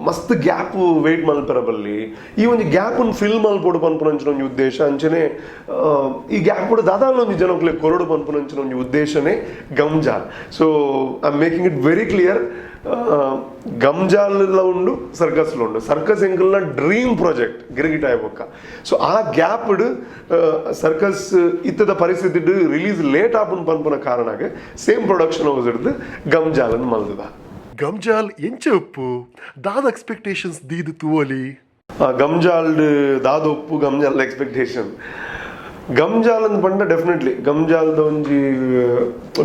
ಮಸ್ತ್ ಗ್ಯಾಪ್ ವೆಯ್ಟ್ ಮಲ್ಪೆರ ಬಲ್ಲಿ, ಈ ಒಂಜಿ ಗ್ಯಾಪ್ ಫಿಲ್ ಮಲ್ಪೊಡು ಪನ್ಪುನಂಚಿನ ಒಂಜಿ ಉದ್ದೇಶ. ಅಂಚನೆ ಈ ಗ್ಯಾಪ್ ದಾದಾಲ ಒಂಜಿ ಜನಕುಲೆ ಕೊರಡು ಪನ್ಪುನಂಚಿನ ಒಂಜಿ ಉದ್ದೇಶನೇ ಗಮ್ಜಾಲ್. So I am making it very clear, ಗಮ್ಜಾಲ್ ಉಂಡು, ಸರ್ಕಸ್ ಉಂಡು. ಸರ್ಕಸ್ ಎಂಕಲ್ನ ಡ್ರೀಮ್ ಪ್ರಾಜೆಕ್ಟ್ ಗಿರಿಗಿಟ ಬೊಕ್ಕ. ಸೊ ಆ ಗ್ಯಾಪ್ ಸರ್ಕಸ್ ಇತ್ತದ ಪರಿಸ್ಥಿತಿ ರಿಲೀಸ್ ಲೇಟ್ ಆಪುನ್ ಪನ್ಪುನ ಕಾರಣಕ್ಕೆ same production house ಹಿಡ್ದು ಗಮ್ಜಾಲನ್ ಮಲ್ದದ. ಗಮ್ಜಾಲ್ ಎಂಚ ಉಪ್ಪು, ದಾದ ಎಕ್ಸ್ಪೆಕ್ಟೇಷನ್ಸ್ ದೀದು ತೂವಲಿ? ಗಮ್ಜಾಲ್ಡ್ ದಾದೊಪ್ಪು, ಗಮ್ಜಾಲ್ ಎಕ್ಸ್ಪೆಕ್ಟೇಷನ್. ಗಮ್ಜಾಲ್ ಅಂತ ಪಂಡ ಡೆಫಿನೆಟ್ಲಿ ಗಮ್ಜಾಲ್ದ ಒಂಜಿ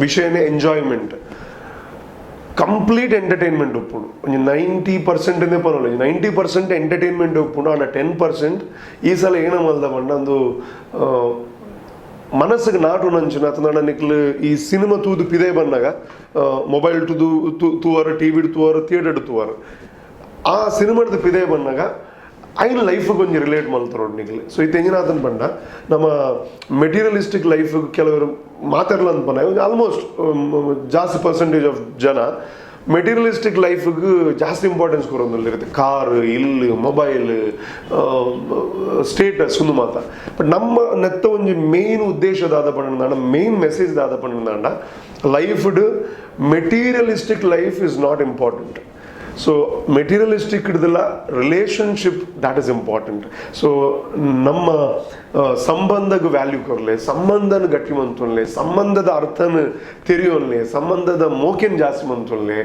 ವಿಷಯನೇ enjoyment, complete entertainment ಉಪ್ಪುಂಡು. ಒಂಜಿ 90% ಪನೊಲಿ, 90% ಎಂಟರ್ಟೈನ್ಮೆಂಟ್ ಉಪ್ಪುಂಡು. ಆಂಡ 10% ಈ ಸಲ ಏನ ಮಲ್ದ ಪಂಡ ಅಂದು ಮನಸ್ಸಿಗೆ ನಾಟು ನಂಚಿನ ಅತನಾಡ ನಿಕ್ಲು ಈ ಸಿನಿಮಾ ತೂದು ಪಿದೆ ಬಂದಾಗ, ಮೊಬೈಲ್ ತುದು ತೂವರ್, ಟಿವಿ ತೂವರ್, ಥಿಯೇಟರ್ ತೂವರ್, ಆ ಸಿನಿಮಾದ ಪಿದೆ ಬಂದಾಗ ಐನ್ ಲೈಫ್ ಒಂಜಿ ರಿಲೇಟ್ ಮಲ್ತರೋಡು ನಿಕ್ಲು. ಸೊ ಇತ್ತೆ ಎಂಜಿನಾತನ್ ಪಂಡ ನಮ್ಮ ಮೆಟೀರಿಯಲಿಸ್ಟಿಕ್ ಲೈಫ್ ಕೆಲವರು ಮಾತಾಡಲ ಅನ್ಪನ, ಆಲ್ಮೋಸ್ಟ್ ಜಾಸ್ತಿ ಪರ್ಸೆಂಟೇಜ್ ಆಫ್ ಜನ ಮೆಟೀರಿಯಲಿಸ್ಟಿಕ್ ಲೈಫ್ಗೆ ಜಾಸ್ತಿ ಇಂಪಾರ್ಟೆನ್ಸ್ ಕೊಡೋದಿರುತ್ತೆ. ಕಾರ್, ಇಲ್ಲು, ಮೊಬೈಲ್, ಸ್ಟೇಟಸ್ ಒಂದು ಮಾತ. ಬಟ್ ನಮ್ಮ ನೆತ್ತ ಒಂಜಿ ಮೇನ್ ಉದ್ದೇಶ ದಾದ ಪಂಡ, ಮೇನ್ ಮೆಸೇಜ್ ದಾದ ಪಂಡ, ಲೈಫ್ಡ್ materialistic life is not important. So materialistic ಹಿಡ್ದಿಲ್ಲ, relationship, that is important. So ನಮ್ಮ ಸಂಬಂಧಕ್ಕೆ ವ್ಯಾಲ್ಯೂ ಕೊರಲೆ, ಸಂಬಂಧನ ಗಟ್ಟಿ ಮಂತೊನ್ಲೆ, ಸಂಬಂಧದ ಅರ್ಥನ ತೆರಿಯೋನ್ಲೆ, ಸಂಬಂಧದ ಮೋಕೆನ್ ಜಾಸ್ತಿ ಮಂತೊನ್ಲೆ,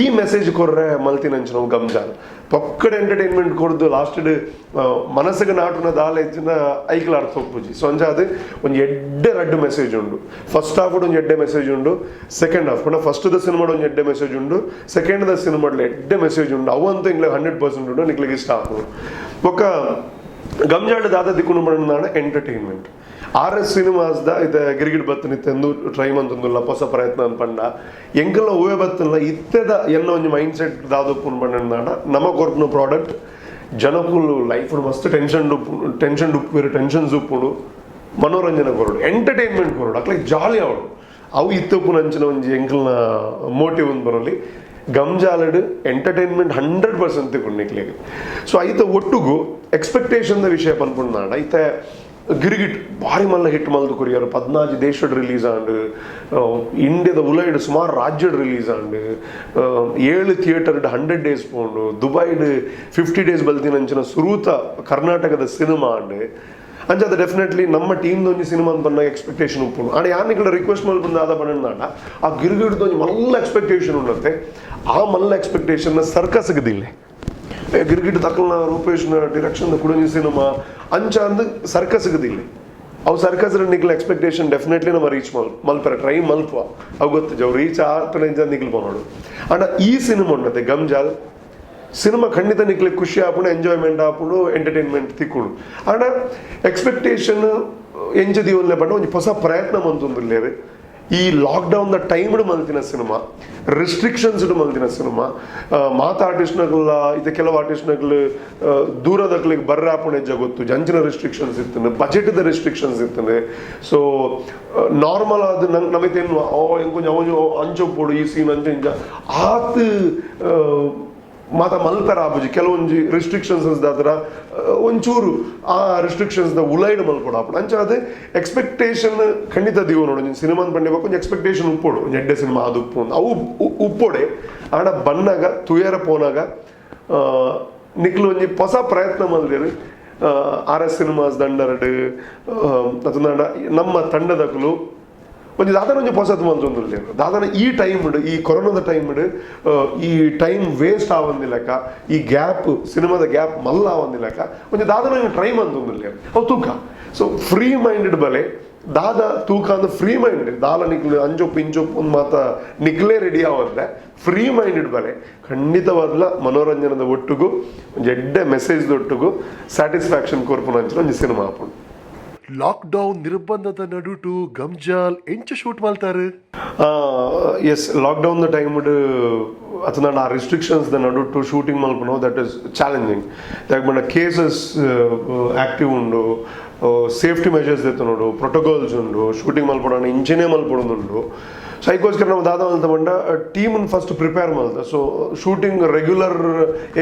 ಈ ಮೆಸೇಜ್ ಕೊರ್ರೆ ಮಲ್ತಿನಂಚ ನಾವು ಗಮ್ಜಾಲ್. ಪೊಕ್ಕಡೆ ಎಂಟರ್ಟೈನ್ಮೆಂಟ್ ಕೊಡ್ದು ಲಾಸ್ಟ್ ಮನಸ್ಸಿಗೆ ನಾಟುನ ದಾಲ ಹೆಚ್ಚಿನ ಐಕ್ಲ ಅರ್ಥ ಒಪ್ಪುಜಿ. ಸೊ ಅಂಚಾದ್ ಒಂಜಿ ಎಡ್ಡೆ ರಡ್ಡು ಮೆಸೇಜ್ ಉಂಡು. ಫಸ್ಟ್ ಹಾಫ್ ಒಂಜಿ ಎಡ್ಡೆ ಮೆಸೇಜ್ ಉಂಡು, ಸೆಕೆಂಡ್ ಹಾಫ್ ಪಂಡ first the cinema ಒಂಜಿ ಎಡ್ಡೆ ಮೆಸೇಜ್ ಉಂಡು, second the cinema ಎಡ್ಡೆ ಮೆಸೇಜ್ ಉಂಡು. ಅವು ಅಂತ ಇಂಗ್ಲೆ 100% ಉಂಡು, ನಿಕ್ಲಿಗೆ ಇಷ್ಟ ಆಪುಂಡು. ಬೊಕ್ಕ ಗಮ್ಜಾಳ್ ದಾದ ದಿಕ್ಕುನು ಪಂಡ entertainment. R S cinemas the ಇತ್ತೆ ಗಿರಿಗಿಟ್ ಬತ್ತನ ಇತ್ತೆಂದು ಟ್ರೈ ಮಂತೊಂದುಲ್ಲ, ಹೊಸ ಪ್ರಯತ್ನ ಅನ್ಪಂಡ ಎಂಕಲ್ನ ಹೂವೆ ಬತ್ತಲ್ಲ. ಇತ್ತೆದ ಎನ್ನ ಒಂಜಿ ಮೈಂಡ್ ಸೆಟ್ ದಾದೊಪ್ಪುನು ಪಂಡ, ನಮ ಕೊರ್ಪುನ ಪ್ರಾಡಕ್ಟ್ ಜನಕುಲು ಲೈಫ್ ಮಸ್ತ್ ಟೆನ್ಷನ್ ಟೆನ್ಷನ್ ಉಪ್ಪುವೆರು, ಟೆನ್ಷನ್ಸ್ ಉಪ್ಪುಂಡು, ಮನೋರಂಜನೆ ಕೊರಡು, ಎಂಟರ್ಟೈನ್ಮೆಂಟ್ ಕೊರಡು, ಅಕ್ಲೆ ಜಾಲಿ ಅವಡು. ಅವು ಇತ್ತಪ್ಪುನ ಅಂಚಿನ ಒಂಜಿ ಎಂಕಲ್ನ ಮೋಟಿವ್ ಒಂದು ಬರೋಲಿ. ಗಮ್ಜಾಲಡ್ ಎಂಟರ್ಟೈನ್ಮೆಂಟ್ 100% ತಿಕೊಂಡು ನಿಕ್ಲೆಗ್. ಸೊ ಐತ ಒಟ್ಟುಗು ಎಕ್ಸ್ಪೆಕ್ಟೇಷನ್ the ವಿಷಯ ಪನ್ಪುಂಡು. ಐತೆ ಗಿರಿಗಿಟ್ ಭಾರಿ ಮಲ್ಲ ಹಿಟ್ ಮಲ್ದು ಕೊರಿಯರ್. 14 ದೇಶಡ್ ರಿಲೀಸ್ ಆಂಡ್, ಇಂಡಿಯಾದ ಉಲೈಡ್ ಸುಮಾರು ರಾಜ್ಯಡ್ ರಿಲೀಸ್ ಆಂಡ್, ಏಳು ಥಿಯೇಟರ್ 100 ಡೇಸ್ ಪೋಂಡು, ದುಬೈಡ್ 50 ಡೇಸ್ ಬಲ್ತಿನಂಚಿನ ಸುರೂತ ಕರ್ನಾಟಕದ ಸಿನಿಮಾ ಆಂಡ್. ಅಂಚ ಅದು ಡೆಫಿನೆಟ್ಲಿ ನಮ್ಮ ಟೀಮ್ ಒಂಜಿ ಸಿನಿಮಾ ಅಂತ ಬಂದಾಗ ಎಕ್ಸ್ಪೆಕ್ಟೇಷನ್ ಉಪ್ಪುಂಡು. ಆಂಡ ಯಾನಿಗಳ ರಿಕ್ವೆಸ್ಟ್ ಮಲ್ಪುಂಡು ದಾದ ಪಂಡ, ಆ ಗಿರಿಗಿಡ್ದು ಒಂಜಿ ಮಲ್ಲ ಎಕ್ಸ್ಪೆಕ್ಟೇಷನ್ ಉಂಡತ್ತೆ. ಆ ಮಲ್ಲ ಎಕ್ಸ್ಪೆಕ್ಟೇಷನ್ ಸರ್ಕಸ್ಗೆ ದಿಲ್ಲೆ. ಗಿರಿಗಿಟ್ ತಕ್ಕಲ್ನ ರೂಪೇಶ್ನ ಡಿರೆಕ್ಷನ್ ಕುಡಂಜಿ ಸಿನಿಮಾ ಅಂಚ ಅಂದ್ ಸರ್ಕಸ್ಗೆ ದಿಲ್ಲೆ. ಅವು ಸರ್ಕಸ್ ನಿಕ್ಲ ಎಕ್ಸ್ಪೆಕ್ಟೇಷನ್ ಡೆಫಿನೆಟ್ಲಿ ನಮ್ಮ ರೀಚ್ ಮಲ್ಪೆರ ಟ್ರೈ ಮಲ್ಪುವ. ಅವು ಗೊತ್ತು, ಅವು ರೀಚ್ ಆತನ ನಿಕ್ಲು ಪೋನೋಡು. ಅಂಡ ಈ ಸಿನಿಮಾ ಉಂಡತ್ತೆ ಗಮ್ಜಾಲ್ ಸಿನಿಮಾ, ಖಂಡಿತ ನಿಕ್ಲೆ ಖುಷಿ ಆಪುಂಡು, ಎಂಜಾಯ್ಮೆಂಟ್ ಆಪುಂಡು, ಎಂಟರ್ಟೈನ್ಮೆಂಟ್ ತಿಕ್ಕುಂಡು. ಆಂಡ ಎಕ್ಸ್ಪೆಕ್ಟೇಷನ್ ಎಂಚ ದೀವನ್ಲೆ ಪಂಡ, ಒಂಜಿ ಹೊಸ ಪ್ರಯತ್ನ ಮಂತೊಂದುಲ್ಲೇರು. ಈ lockdown the timed ಮಲ್ತಿನ cinema, restrictions ಮಲ್ತಿನ cinema. ಮಾತ ಆರ್ಟಿಸ್ಟ್ನಗಲ್ಲ ಇದು, ಕೆಲವು ಆರ್ಟಿಸ್ಟ್ನಗಳು ದೂರದಕ್ಲಿಗೆ ಬರ್ರ ಆಪುಣ ಹೆಜ್ಜೆ ಗೊತ್ತು. ಜಂಚಿನ ರೆಸ್ಟ್ರಿಕ್ಷನ್ಸ್ ಇತ್ತು, ಬಜೆಟ್ದ ರೆಸ್ಟ್ರಿಕ್ಷನ್ಸ್ ಇತ್ತು. ಸೊ ನಾರ್ಮಲ್ ಅದು ನಂಗೆ ನಮಗೆ ಓ ಎಂಕೊಂಚ ಅವನು ಅಂಚೊಪ್ಪೋಡು, ಈ ಸೀನ್ ಅಂಚ ಇಂಚ ಆತ್. ಮಾತ ಮಲ್ಪೆರ ಆಪುಜಿ ಕೆಲವೊಂಜಿ ರಿಸ್ಟ್ರಿಕ್ಷನ್ಸ್ ದಾತ್ರ ಒಂಚೂರು ಆ ರಿಸ್ಟ್ರಿಕ್ಷನ್ಸ್ ದ ಉಲೈಡ್ ಮಲ್ಪೊಡು ಆಪುಂಡು. ಅಂಚಾದ್ ಎಕ್ಸ್ಪೆಕ್ಟೇಷನ್ ಖಂಡಿತ ದೀವೊನೊಡು. ಒಂಜಿ ಸಿನಿಮಾನ್ ಪಂಡಿ ಬೊಕ್ಕ ಒಂಜಿ ಎಕ್ಸ್ಪೆಕ್ಟೇಷನ್ ಉಪ್ಪೊಡು, ಒಂಜಿ ಎಡ್ಡೆ ಸಿನಿಮಾ ಅದು ಉಪ್ಪು, ಅವು ಉಪ್ಪೊಡೆ. ಆಂಡ ಬನ್ನಗ ತುಯರ ಪೋನಾಗ ನಿಕ್ಲು ಒಂಜಿ ಹೊಸ ಪ್ರಯತ್ನ ಮಲ್ದೆರ್ R S cinemas ದಂಡರಡ್ ಅತಂದಾಂಡ ನಮ್ಮ ತಂಡದಕುಲು ಒಂಜಿ ದಾದನ ಒಂಜಿ ಪೊಸತ್ ಮಲ್ತೊಂದುಲ್ಲೆರ್. ದಾದನ ಈ ಟೈಮ್, ಈ ಕೊರೋನಾದ ಟೈಮ್, ಈ ಟೈಮ್ ವೇಸ್ಟ್ ಆವಂದಿಲೆಕ್ಕ, ಈ ಗ್ಯಾಪ್, ಸಿನಿಮಾದ ಗ್ಯಾಪ್ ಮಲ್ಲ ಆವಂದಿಲೆಕ್ಕ ಒಂಜಿ ದಾದನ ಒಂಜಿ ಟ್ರೈ ಮಲ್ತೊಂದುಲ್ಲೆರ್. ಅವು ತೂಕ. So free minded ಬಲೆ, ದಾದ ತೂಕ ಅಂದ್ರೆ ಫ್ರೀ ಮೈಂಡೆಡ್. ದಾಲ ನಿಕ್ಲು ಅಂಜೊಪ್ಪು ಇಂಚೊಪ್ಪು ಒಂದು ಮಾತ ನಿಕ್ಲೇ ರೆಡಿ ಆವಂದೆ ಫ್ರೀ ಮೈಂಡೆಡ್ ಬಲೆ. ಖಂಡಿತವಾದ್ಲ ಮನೋರಂಜನದ ಒಟ್ಟುಗು ಒಂಜಿ ಎಡ್ಡೆ ಮೆಸೇಜ್ ಒಟ್ಟುಗು ಸ್ಯಾಟಿಸ್ಫ್ಯಾಕ್ಷನ್ ಕೊರ್ಪುನ ಅಂಚಿನ ಒಂಜಿ ಸಿನಿಮಾ ಆಪುಂಡು. ಲಾಕ್ ಡೌನ್ ನಿರ್ಬಂಧದ ನಡುಟು ಗಮ್ಜಾಲ್ ಎಂಚ ಶೂಟ್ ಮಲ್ತಾರು? S, lockdown the time ಅತನಾಡ ಆ ರಿಸ್ಟ್ರಿಕ್ಷನ್ಸ್ ದ ನಡುಟು ಶೂಟಿಂಗ್ ಮಲ್ಪುನವು, that is challenging. ದಾಯೆ ಪಂಡ ಕೇಸಸ್ ಆಕ್ಟಿವ್ ಉಂಡು, ಸೇಫ್ಟಿ ಮೆಜರ್ಸ್ ದೆತ್ತೊನೊಡು, ಪ್ರೋಟೋಕಾಲ್ಸ್ ಉಂಡು, ಶೂಟಿಂಗ್ ಮಲ್ಪೊಡು ಇಂಚನೇ ಮಲ್ಪೊಡೊಂದುಂಡು. ಸೊ ಐಕೋಸ್ಕರ ನಾವು ದಾದ ಮಲ್ತ ಪಂಡ team first prepare ಮಲ್ತ. So shooting regular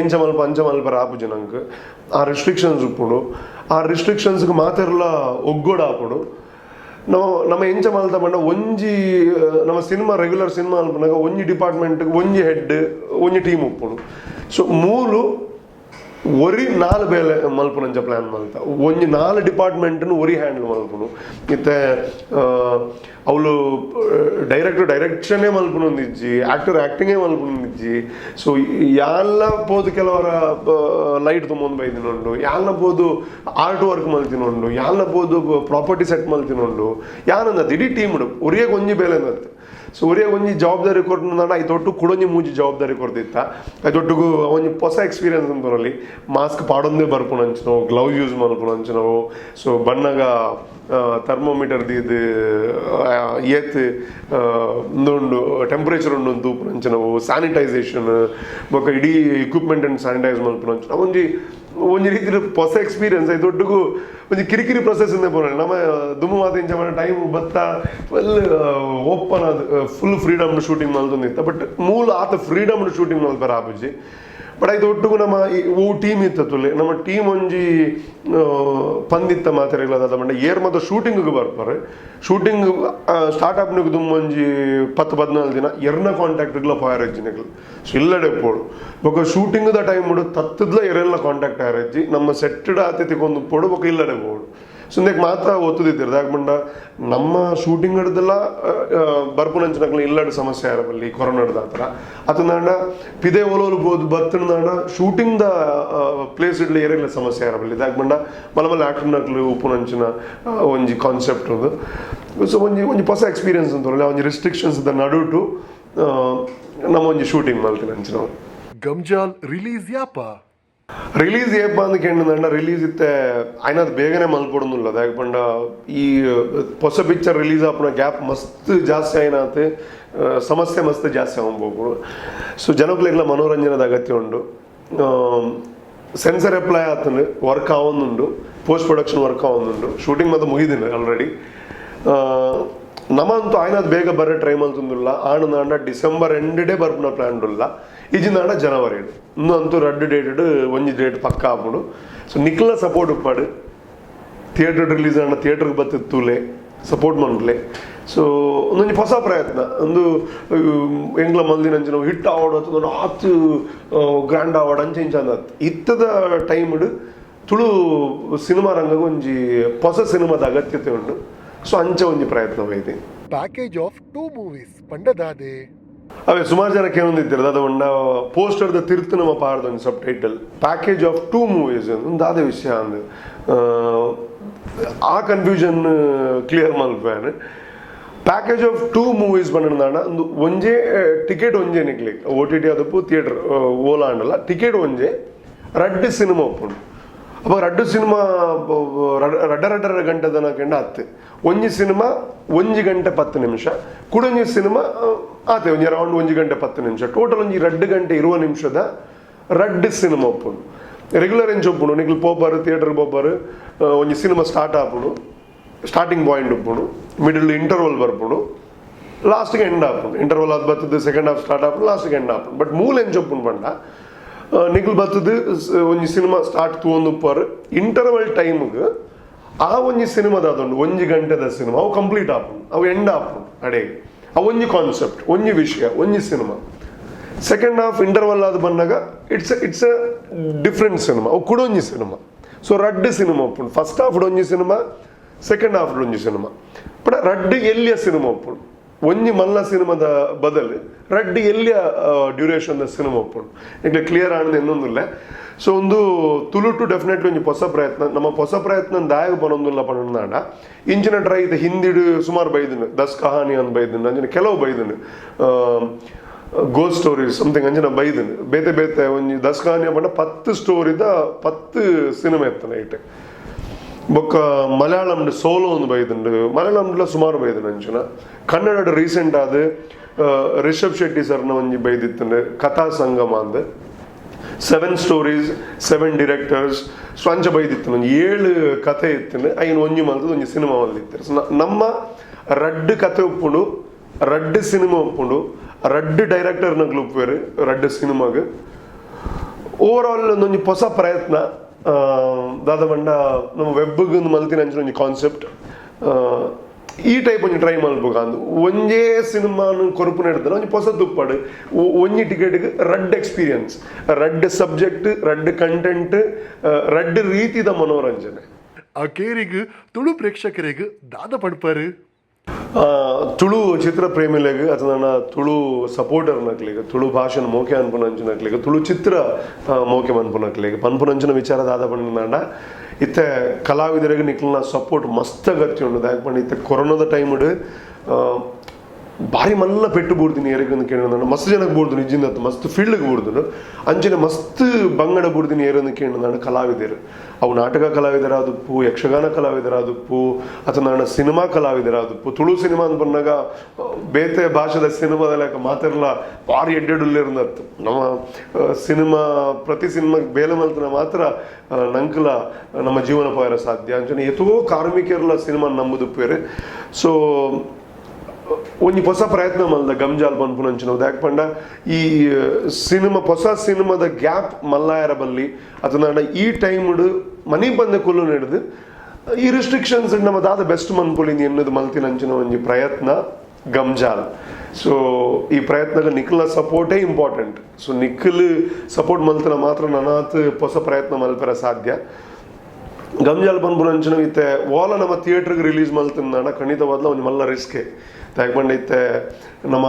ಎಂಚ ಮಲ್ಪ ಅಂಚ ಮಲ್ಪರ ಆಪುಜಿ ನಂಕ್. ಆ ರಿಸ್ಟ್ರಿಕ್ಷನ್ಸ್ ಉಪ್ಪುಂಡು, ಆ ರಿಸ್ಟ್ರಿಕ್ಷನ್ಸ್ಗೆ ಮಾತೆರ್ಲ ಒಗ್ಗೋಡು ಆಪುಂಡು. ನಾವು ನಮ್ಮ ಎಂಚ ಮಲ್ತ ಪಂಡ ಒಂಜಿ ನಮ್ಮ cinema, regular cinema ಅನ್ಪುನಾಗ ಒಂಜಿ ಡಿಪಾರ್ಟ್ಮೆಂಟ್, ಒಂಜಿ ಹೆಡ್, ಒಂಜಿ ಟೀಮ್ ಉಪ್ಪುಂಡು. ಸೊ ಮೂಲು ಒರಿ ನಾಲ್ ಬೇಲೆ ಮಲ್ಪುನಂಚ ಪ್ಲಾನ್ ಮಲ್ತ. ಒಂಜಿ ನಾಲ್ ಡಿಪಾರ್ಟ್ಮೆಂಟ್ನು ಒರಿ ಹ್ಯಾಂಡಲ್ ಮಲ್ಪುನು. ಇತ್ತೆ ಅವಳು ಡೈರೆಕ್ಟರ್ ಡೈರೆಕ್ಷನ್ನೇ ಮಲ್ಪುನೊಂದಿಜ್ಜಿ, ಆಕ್ಟರ್ ಆಕ್ಟಿಂಗೇ ಮಲ್ಪುನೊಂದಿಜ್ಜಿ. ಸೊ ಯಾನ್ಲ ಪೋದು ಕೆಲವರ ಲೈಟ್ ತುಂಬೊಂದು ಬೈದಿನುಂಡು, ಯಾನ್ಲ ಪೋದು ಆರ್ಟ್ ವರ್ಕ್ ಮಲ್ತಿನುಂಡು, ಯಾನ್ಲ ಪೋದು ಪ್ರಾಪರ್ಟಿ ಸೆಟ್ ಮಲ್ತಿನುಂಡು. ಯಾನಂದ ಇಡೀ ಟೀಮ್ ಒರಿಯಗ್ ಒಂಜಿ ಬೇಲೆ ಅಂದತ್ತು. ಸೊ ಒರಿಯಗ್ ಒಂಜಿ ಜವಾಬ್ದಾರಿ ಕೊರ್ಪುನಂಡ ಐತೊಟ್ಟು ಕುಡೊಂಜಿ ಮೂಜಿ ಜವಾಬ್ದಾರಿ ಕೊರ್ದಿತ್ತ. ಐತೊಟ್ಟುಗು ಒಂಜಿ ಹೊಸ ಎಕ್ಸ್ಪೀರಿಯನ್ಸ್ ಅಂತರಲ್ಲಿ ಮಾಸ್ಕ್ ಪಾಡೊಂದೇ ಬರ್ಪುನಂಚಿನವು, ಗ್ಲೌಸ್ ಯೂಸ್ ಮಲ್ಪುನಂಚಿನವು. ಸೊ ಬಣ್ಣಗ ಥರ್ಮೋಮೀಟರ್ ದೀದ್ ಏತ್ ಉಂದು ಟೆಂಪ್ರೇಚರ್ ಉಂಡು ತೂಪುನಂಚಿನವು, ಸ್ಯಾನಿಟೈಸೇಷನ್ ಬೊಕ್ಕ ಇಡೀ ಇಕ್ವಿಪ್ಮೆಂಟ್ ಸ್ಯಾನಿಟೈಸ್ ಮಲ್ಪುನಂಚಿನ ಒಂಜಿ ಒಂಜಿ ರೀತಿ ಹೊಸ ಎಕ್ಸ್ಪೀರಿಯನ್ಸ್. ಐತೊಟ್ಟುಗು ಒಂಜಿ ಕಿರಿಕಿರಿ ಪ್ರೊಸೆಸ್ ಇಂದ ಪೋನ. ನಮ್ಮ ದುಮ್ಮು ಮಾತ ಇಂಚ ಟೈಮ್ ಬತ್ತ ಫುಲ್ ಓಪನ್ ಅದು full freedom shooting ಮಲ್ತೊಂದಿತ್ತ. But ಮೂಲ ಆತ ಫ್ರೀಡಮ್ ಶೂಟಿಂಗ್ ಮಲ್ಪರ ಆಪುಜಿ. ಬಟ್ ಐತ ಒಟ್ಟುಗು ನಮ್ಮ ಈ ಓ ಟೀಮ್ ಇತ್ತುಲೆ, ನಮ್ಮ ಟೀಮ್ ಒಂಜಿ ಪಂದಿತ್ತ ಮಾತೆರೆಗ್ಲ ಪಂಡ ಏರ್ ಮಾತ ಶೂಟಿಂಗ್ ಬರ್ಪಾರೆ, ಶೂಟಿಂಗ್ ಸ್ಟಾರ್ಟ್ ಆಪ್ನಿಗೆ ದುಮ್ಮು ಒಂಜಿ 10-14 ದಿನ ಎರ್ನ ಕಾಂಟ್ಯಾಕ್ಟ್ಗ್ಲ ಫೈರ್ ಇಜ್ಜಿನಿಗ್ಲು. ಸೊ ಇಲ್ಲಡೆ ಪೋಡು. ಬೊಕ ಶೂಟಿಂಗ್ the time ತತ್ತದ್ಲ ಎರೆಲ್ಲ contact ಆಯರಜ್ಜಿ. ನಮ್ಮ ಸೆಟ್ಟಡ್ ಆತೆ ತಿಕೊಂದು ಪೋಡು, ಬೊಕ ಇಲ್ಲಡೆ ಪೋಡು. ಸೊ ಇಂದಕ್ಕೆ ಮಾತ್ರ ಒತ್ತುದಿತ್ತಿರ್. ದಾಯೆ ಪಂಡ ನಮ್ಮ ಶೂಟಿಂಗ್ ಹಿಡ್ದೆಲ್ಲ ಬರ್ಪುನಂಚಿನಕ್ಲು ಇಲ್ಲಡ್ ಸಮಸ್ಯೆ ಆರಬಲ್ಲಿ ಕೊರೋನಾದ ಆತರ ಅತಂದಾಂಡ ಪಿದೆ ಒಲೋಲು ಬೋದು ಬತ್ತಂದಾಂಡ shooting the place ಇಡ್ಲಿ ಏರೆಲ್ಲ ಸಮಸ್ಯೆ ಆರಬಲ್ಲಿ. ದಾಯೆ ಪಂಡ ಮಲ್ಲ ಮಲ್ಲ ಆಕ್ಟರ್ನಕ್ಲು ಉಪ್ಪುನಂಚಿನ ಒಂಜಿ ಕಾನ್ಸೆಪ್ಟ್ ಉಂದು. ಸೊ ಒಂಜಿ ಒಂಜಿ ಹೊಸ ಎಕ್ಸ್ಪೀರಿಯನ್ಸ್ ಅಂತ, ಒಂಜಿ ರಿಸ್ಟ್ರಿಕ್ಷನ್ಸ್ ದ ನಡುಟು ನಮ್ಮ ಒಂಜಿ ಶೂಟಿಂಗ್ ಮಲ್ತಿನ ಅಂಚಿನವು. ಗಮ್ಜಾಲ್ ರಿಲೀಸ್ ಯಾಪ? ರಿಲೀಸ್ ಏಪ ಅಂದ್ ಕೇಂದ್ರ, ರಿಲೀಸ್ ಇತ್ತೆ ಆಯ್ನದ್ ಬೇಗನೆ ಮಲ್ಪೊಡೊಂದುಲ್ಲ. ದಾಯೆ ಪಂಡ ಈ ಹೊಸ ಪಿಕ್ಚರ್ ರಿಲೀಸ್ ಆಪುನ ಗ್ಯಾಪ್ ಮಸ್ತ್ ಜಾಸ್ತಿ ಆಯ್ನಾತ್ ಸಮಸ್ಯೆ ಮಸ್ತ್ ಜಾಸ್ತಿ ಆವೊಂದು. ಸೊ ಜನಕ್ಲೆಗ್ಲ ಮನೋರಂಜನೆದ ಅಗತ್ಯ ಉಂಡು. ಸೆನ್ಸರ್ ಅಪ್ಲೈ ಆತಂಡು, ವರ್ಕ್ ಆವೊಂದುಂಡು, post production work ಆವೊಂದುಂಡು. Shooting ಮಾತ ಮುಗಿದಿನ ಆಲ್ರೆಡಿ. ನಮಂತೂ ಆಯ್ನದ್ ಬೇಗ ಬರ್ರೆ ಟ್ರೈ ಮಲ್ತೊಂದುಲ್ಲ. ಆಣನಾಂಡ ಡಿಸೆಂಬರ್ ಎಂಡೇ ಬರ್ಪುನ ಪ್ಲಾನ್ ಉಲ್ಲ, ಇಜಿನಾಂಡ ಜನವರಿ. ಇನ್ನು ಅಂತೂ ರಡ್ಡು ಡೇಟೆಡ್ ಒಂಜಿ ಡೇಟ್ ಪಕ್ಕ ಆಪುಂಡು. ಸೊ ನಿಕ್ಲ ಸಪೋರ್ಟ್ ಉಪ್ಪಾಡು. ಥಿಯೇಟರ್ ರಿಲೀಸ್ ಆಂಡ ಥಿಯೇಟರ್ಗೆ ಬತ್ತಿತ್ತು ತೂಲೆ, ಸಪೋರ್ಟ್ ಮನ್ಪುಲೆ. ಸೊ ಒಂದೊಂಜಿ ಹೊಸ ಪ್ರಯತ್ನ ಒಂದು. ಎಂಗ್ಲ ಮಲ್ದಿನಂಚಿನ ಹಿಟ್ ಆವಡ್ ಅಥವಾ ಆತ್ ಗ್ರ್ಯಾಂಡ್ ಆವಡ್ ಅಂಚ ಇಂಚ ಅಂದತ್. ಇತ್ತದ ಟೈಮ್ಡ್ ತುಳು ಸಿನಿಮಾ ರಂಗಗ್ ಒಂಜಿ ಹೊಸ ಸಿನಿಮಾದ ಅಗತ್ಯತೆ ಉಂಡು. ಸೊ ಅಂಚ ಒಂಜಿ ಪ್ರಯತ್ನ ಐತಿ. Package of two movies ಪಂಡದಾದೆ? ಅವೇ ಸುಮಾರು ಜನ ಕೇಳೊಂದಿತ್ತೆರ್, ದಾದ ಪಂಡ ಪೋಸ್ಟರ್ ದ ತಿರ್ತು ನಮ್ಮ ಪಾಡ್ದ ಒಂಜಿ sub title "package of two movies" ಒಂದು ದಾದ ವಿಷಯ ಅಂದ್. ಆ ಕನ್ಫ್ಯೂಷನ್ ಕ್ಲಿಯರ್ ಮಲ್ಪುವೆನ್. Package of two movies ಪಂಡಾಂಡ ಒಂದು ಒಂಜೇ ಟಿಕೆಟ್, ಒಂಜೇ ನಿಕ್ಲೆಗ್. ಓಟಿಟಿ ಅದಪ್ಪು ಥಿಯೇಟರ್ ಓಲ ಆಂಡಲ ಟಿಕೆಟ್ ಒಂಜೇ, ರಡ್ಡ್ ಸಿನಿಮಾ ಉಪ್ಪುಂಡು. ಅಪ್ಪ ರಡ್ಡು ಸಿನಿಮಾ ರಡ್ಡ ರಡ್ಡರ ಗಂಟೆದನ ಕೆಂಡ ಅತ್ತು. ಒಂಜಿ ಸಿನಿಮಾ 1 ಗಂಟೆ 10 ನಿಮಿಷ, ಕುಡೊಂಜಿ ಸಿನಿಮಾ ಆತೆ ಒಂಜಿ ಅರೌಂಡ್ 1 ಗಂಟೆ 10 ನಿಮಿಷ. ಟೋಟಲ್ ಒಂಜಿ 2 ಗಂಟೆ 20 ನಿಮಿಷದ ರಡ್ಡ್ ಸಿನಿಮಾ ಉಪ್ಪುಂಡು. ರೆಗ್ಯುಲರ್ ಎಂಚ ಉಪ್ಪುಂಡು? ನಿಕ್ಲು ಪೋಪಾರು, ಥಿಯೇಟರ್ ಪೋಪಾರು, ಒಂಜಿ ಸಿನಿಮಾ ಸ್ಟಾರ್ಟ್ ಆಪುಂಡು, ಸ್ಟಾರ್ಟಿಂಗ್ ಪಾಯಿಂಟ್ ಉಪ್ಪುಂಡು, ಮಿಡಲ್ ಇಂಟರ್ವಲ್ ಬರ್ಪುಂಡು, ಲಾಸ್ಟ್ಗೆ ಎಂಡ್ ಆಪುಂಡು. ಇಂಟರ್ವಲ್ ಅದು ಬತ್ತದ second half start ಆಪುಂಡು, ಲಾಸ್ಟ್ಗೆ ಎಂಡ್ ಆಪುಂಡು. ಬಟ್ ಮೂಲ ಎಂಚ ಉಪ್ಪುಂಡು ಪಂಡ ನಿಕುಲು ಬತ್ತದು ಒಂಜಿ ಸಿನಿಮಾ ಸ್ಟಾರ್ಟ್ ತೂವೊಂದುಪ್ಪರ್ ಇಂಟರ್ವಲ್ ಟೈಮ್ಗ್ ಆ ಒಂಜಿ ಸಿನಿಮಾದ ಅದೊಂದು ಒಂಜಿ ಗಂಟೆದ ಸಿನಿಮಾ ಅವು ಕಂಪ್ಲೀಟ್ ಆಪುಂಡು, ಅವು ಎಂಡ್ ಆಪುಂಡು ಅಡೆಗೆ. ಅವು ಒಂಜಿ ಕಾನ್ಸೆಪ್ಟ್, ಒಂಜಿ ವಿಷಯ, ಒಂಜಿ cinema. Second half interval ಆದ್ ಬನ್ನಗ it's a different cinema, ಅವು ಕುಡ ಒಂಜಿ ಸಿನಿಮಾ. ಸೊ ರಡ್ಡ್ ಸಿನಿಮಾ ಉಪ್ಪುಂಡು. ಫಸ್ಟ್ ಹಾಫ್ ಒಂಜಿ cinema, second half ಒಂಜಿ ಸಿನಿಮಾ. ಪಂಡ ರಡ್ಡ್ ಎಲ್ಯ ಸಿನಿಮಾ ಉಪ್ಪುಂಡು. ಒಂಜಿ ಮಲ್ಲ ಸಿನಿಮಾದ ಬದಲು ರಡ್ಡ್ ಎಲ್ಯ ಡ್ಯೂರೇಷನ್ ದ ಸಿನಿಮಾ ಉಪ್ಪುಂಡು. ನಿಕ್ಲೆ ಕ್ಲಿಯರ್ ಆಂಡ್ ಎನ್ನೊಂದುಲ್ಲೆ. ಸೊ ಒಂದು ತುಳುಟು ಡೆಫಿನೆಟ್ಲಿ ಒಂಜಿ ಹೊಸ ಪ್ರಯತ್ನ. ನಮ್ಮ ಹೊಸ ಪ್ರಯತ್ನ ದಾಯಗ ಬರೊಂದುಲ್ಲ ಪಂಡ ಇಂಚಿನ ಟ್ರೈ ಇದೆ. ಹಿಂದಿಡು ಸುಮಾರು ಬೈದನು, ದಸ್ ಕಹಾನಿ ಅಂದ್ ಬೈದನು, ಅಂಚಿನ ಕೆಲವು ಬೈದನು, ghost stories something ಅಂಚಿನ ಬೈದನು ಬೇತೆ ಬೇತೆ. ಒಂಜಿ ದಸ್ ಕಹಾನಿ ಪಂಡ 10 ಸ್ಟೋರಿದ 10 ಸಿನಿಮಾ ಇತ್ತು ನೈಟ್. ಬೊಕ್ಕ ಮಲಯಾಳಂ ಸೋಲೋ ಒಂದು ಬೈದುಂಡು, ಮಲಯಾಳಂಲ ಸುಮಾರು ಬೈದುಂಡು ಅಂಚಿನ. ಕನ್ನಡ ರೀಸೆಂಟ್ ಆದ್ ರಿಷಬ್ ಶೆಟ್ಟಿ ಸರ್ನ ಒಂಜಿ ಬೈದಿತ್ತುಂಡು, ಕಥಾ ಸಂಗಮ ಅಂದ್. 7 stories, 7 directors. So ಅಂಚ ಬೈದಿತ್ತು, ಒಂಜಿ 7 ಕಥೆ ಇತ್ತು, ಐನ್ ಒಂಜಿ ಮಲ್ತದ ಒಂಜಿ ಸಿನಿಮಾ ಮಲ್ದಿತ್ತು. ಸೊ ನಮ್ಮ ರಡ್ಡ್ ಕಥೆ ಉಪ್ಪುಂಡು, ರಡ್ಡ್ ಸಿನಿಮಾ ಉಪ್ಪುಂಡು, ರಡ್ಡ್ ಡೈರೆಕ್ಟರ್ ನಕ್ಲು ಉಪ್ಪುವೆರ್ ರಡ್ಡ್ ಸಿನಿಮಾಗ್. ಓವರ್ ಆಲ್ ಒಂದೊಂಜಿ ಹೊಸ ಪ್ರಯತ್ನ. ದಾದ ಪಂಡ ನಮ್ಮ ವೆಬ್ಗ್ ಮಲ್ತಿನ ಅಂಚಿನ ಒಂಜಿ ಕಾನ್ಸೆಪ್ಟ್ ಈ ಟೈಪ್ ಒಂಜಿ ಟ್ರೈ ಮಲ್ಪುಗ ಅಂದ್. ಒಂಜೇ ಸಿನಿಮಾನು ಕೊರುಪುನ ಹಿಡ್ದನ ಒಂಜಿ ಹೊಸ ತುಪ್ಪಡು, ಒಂಜಿ ಟಿಕೆಟ್ಗೆ ರಡ್ಡ್ ಎಕ್ಸ್ಪೀರಿಯನ್ಸ್, ರಡ್ಡ್ ಸಬ್ಜೆಕ್ಟ್, ರಡ್ಡ್ ಕಂಟೆಂಟ್, ರಡ್ಡ್ ರೀತಿದ ಮನೋರಂಜನೆ. ಆ ಕೇರಿಗ್ ತುಳು ಪ್ರೇಕ್ಷಕರಿಗೆ ದಾದ ಪಡ್ಪಾರು? ತುಳು ಚಿತ್ರ ಪ್ರೇಮಿಲೆಗ್ ಅಥವಾ ನನ್ನ ತುಳು ಸಪೋರ್ಟರ್ ನಕ್ಲೆಗ್, ತುಳು ಭಾಷೆನ ಮೋಕೆ ಅನ್ಪುನಂಚಿನಕ್ಲೆಗ್, ತುಳು ಚಿತ್ರ ಮೋಕೆ ಮನ್ಪುನಕ್ಲೆಗ್ ಪನ್ಪುನಂಚಿನ ವಿಚಾರ ದಾದ ಪಂಡ, ಇತ್ತೆ ಕಲಾವಿದರಿಗೆ ನಿಕ್ಲ್ನ ಸಪೋರ್ಟ್ ಮಸ್ತ್ ಅಗತ್ಯ ಉಂಡು. ದಾಯೆ ಪಂಡ ಇತ್ತೆ ಕೊರೋನಾದ ಟೈಮ್ಡ್ ಭಾರಿ ಮಲ್ಲ ಪೆಟ್ಟು ಬೂರ್ದಿನಿ ಏರೆಗ್ ಕೇಳಿದ, ಮಸ್ತ್ ಜನಕ್ಕೆ ಬೂರ್ದು, ನಿಜ್ಜಿಂದ ಮಸ್ತ್ ಫೀಲ್ಡ್ಗೆ ಬೂರ್ದು. ಅಂಚನೆ ಮಸ್ತ್ ಬಂಗಡ ಬೂರ್ದಿನಿ ಏರನ್ನು ಕೇಳಿದ ಕಲಾವಿದರು. ಅವು ನಾಟಕ ಕಲಾವಿದರಾದುಪ್ಪು, ಯಕ್ಷಗಾನ ಕಲಾವಿದರಾದುಪ್ಪು, ಅಥವಾ ನನ್ನ ಸಿನಿಮಾ ಕಲಾವಿದರಾದುಪ್ಪು. ತುಳು ಸಿನಿಮಾ ಅಂತ ಬಂದಾಗ ಬೇತೆ ಭಾಷೆದ ಸಿನಿಮಾದ ಲೆಕ್ಕ ಮಾತಿರ್ಲ ಭಾರಿ ಎಡ್ಡೆಡುಲ್ಲಿರ್ನತ್ತು. ನಮ್ಮ ಸಿನಿಮಾ ಪ್ರತಿ ಸಿನಿಮಾ ಬೇಲೆ ಮಲ್ತನ ಮಾತ್ರ ನಂಕಲ ನಮ್ಮ ಜೀವನ ಪೋಯರ ಸಾಧ್ಯ. ಅಂಚನೆ ಏತೋ ಕಾರ್ಮಿಕರ್ಲ ಸಿನಿಮಾ ನಂಬುದುಪ್ಪೇರು. ಸೊ ಒಂಜಿ ಹೊಸ ಪ್ರಯತ್ನ ಮಲ್ದ ಗಮ್ಜಾಲ್ ಪನ್ಪುನಂಚಿನ. ದಾಯೆ ಪಂಡ ಈ ಸಿನಿಮಾ ಹೊಸ ಸಿನಿಮಾದ ಗ್ಯಾಪ್ ಮಲ್ಲಾಯರ ಬಲ್ಲಿ ಅಥವಾ ಈ ಟೈಮ್ಡ್ ಮನಿ ಬಂದ ಕುಲ್ಲು ನಡೆದು ಈ ರಿಸ್ಟ್ರಿಕ್ಷನ್ಸ್ ನಮ್ಮ ದಾದ ಬೆಸ್ಟ್ ಮನ್ಪುಲಿ ಎನ್ನದು ಮಲ್ತಿನಂಚಿನ ಒಂಜಿ ಪ್ರಯತ್ನ ಗಮ್ಜಾಲ್. ಸೊ ಈ ಪ್ರಯತ್ನಗ ನಿಖಿಲ್ನ ಸಪೋರ್ಟೇ important. So Nikhil support ಮಲ್ತನ ಮಾತ್ರ ನನಾತ್ ಹೊಸ ಪ್ರಯತ್ನ ಮಲ್ಪೆರ ಸಾಧ್ಯ. ಗಮ್ಜಾಲ್ ಪನ್ಪುನಂಚಿನ ಇತ್ತೆ ಓಲ ನಮ್ಮ ಥಿಯೇಟರ್ಗೆ ರಿಲೀಸ್ ಮಲ್ತಿಂದಾಂಡ ಖಂಡಿತವಾದ್ಲ ಒಂಜಿ ಮಲ್ಲ ರಿಸ್ಕೆ. ದಾಯೆ ಇತ್ತೆ ನಮ್ಮ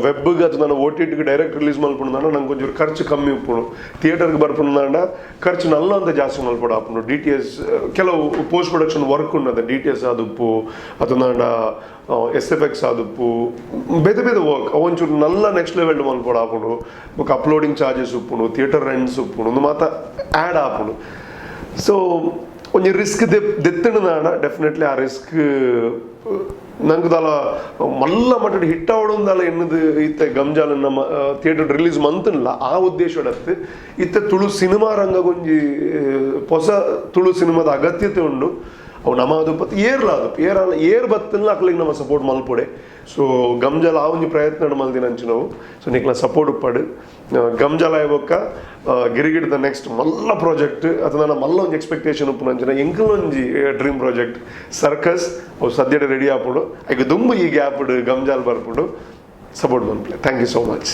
ವೆಬ್ಗೆ ಅಥವಾ ನನ್ನ ಓ ಟಿ ಟಿಗೆ ಡೈರೆಕ್ಟ್ ರಿಲೀಸ್ ಮಲ್ಪುಂಡಾಂಡ ನಂಗೆ ಒಂಚೂರು ಖರ್ಚು ಕಮ್ಮಿ ಉಪ್ಪುಂಡು. ಥಿಯೇಟರ್ಗೆ ಬರ್ಪುಂಡಾಂಡ ಖರ್ಚು ನಲ್ಲ ಅಂತ ಜಾಸ್ತಿ ಮಲ್ಪೊಡು ಆಪುಂಡು. ಡಿಟಿಎಸ್, ಕೆಲವು post production work ಉಂಡು. ಡಿಟಿಎಸ್ ಆದುಪ್ಪು, ಅಥವಾ ಎಸ್ಎಫ್ಎಕ್ಸ್ ಆದುಪ್ಪು, ಬೇತೆ ಬೇತೆ ವರ್ಕ್ ಒಂಚೂರು ನಲ್ಲ ನೆಕ್ಸ್ಟ್ ಲೆವೆಲ್ ಮಲ್ಪೊಡು ಆಪುಂಡು. ಬೊಕ್ಕ ಅಪ್ಲೋಡಿಂಗ್ ಚಾರ್ಜಸ್ ಉಪ್ಪುಂಡು, ಥಿಯೇಟರ್ ರೆಂಟ್ಸ್ ಉಪ್ಪುಂಡು, ಒಂದು ಮಾತ ಆ್ಯಡ್ ಆಪುಂಡು. ಸೊ ಒಂಜಿ ರಿಸ್ಕ್ ದೆತ್ತಣದಾಂಡ ಡೆಫಿನೆಟ್ಲಿ ಆ ರಿಸ್ಕ್ ನಂಗೆ ದಾಲ ಮಲ್ಲ ಮಟ್ಟಡ್ ಹಿಟ್ ಆವಡೊಂದಾಲ ಎನ್ನದು. ಇತ್ತೆ ಗಮ್ಜಾಲ ನಮ್ಮ ಥಿಯೇಟರ್ ರಿಲೀಸ್ ಮಂತನ್ಲ ಆ ಉದ್ದೇಶಡತ್ತು. ಇತ್ತೆ ತುಳು ಸಿನಿಮಾ ರಂಗಗೊಂಜಿ ಹೊಸ ತುಳು ಸಿನಿಮಾದ ಅಗತ್ಯತೆ ಉಂಡು. ಅವು ನಮ್ಮ ಅದು ಪತ್ ಏರ್ಲ ಅದು ಏರ್ ಏರ್ ಬತ್ತಲ್ಲ, ಅಕ್ಲಿಗೆ ನಮ್ಮ ಸಪೋರ್ಟ್ ಮಲ್ಪೊಡೆ. ಸೊ ಗಮ್ಜಾಲ ಆ ಒಂಜಿ ಪ್ರಯತ್ನ ಮಲ್ದಿನ ಅಂಚಿನವು. ಸೊ ನಿಕ್ಲ ಸಪೋರ್ಟ್ ಉಪ್ಪಡು. ಗಮ್ಜಾಲ ಆಯ್ಬೊಕ್ಕ ಗಿರಿಗಿಡ್ದ ನೆಕ್ಸ್ಟ್ ಮಲ್ಲ ಪ್ರಾಜೆಕ್ಟ್ ಅಥವಾ ನನ್ನ ಮಲ್ಲ ಒಂಜಿ ಎಕ್ಸ್ಪೆಕ್ಟೇಷನ್ ಉಪ್ಪುನ ಅಂಚಿನ ಎಂಕಲ್ ಒಂಜಿ dream project circus, ಅವು ಸದ್ಯಡೆ ರೆಡಿ ಆಪುಂಡು. ಐಕ್ ದುಂಬು ಈ ಗ್ಯಾಪ್ ಗಮ್ಜಾಲ್ ಬರ್ಪುಂಡು. Support ಮನ್ಪುಲೆ. Thank you so much.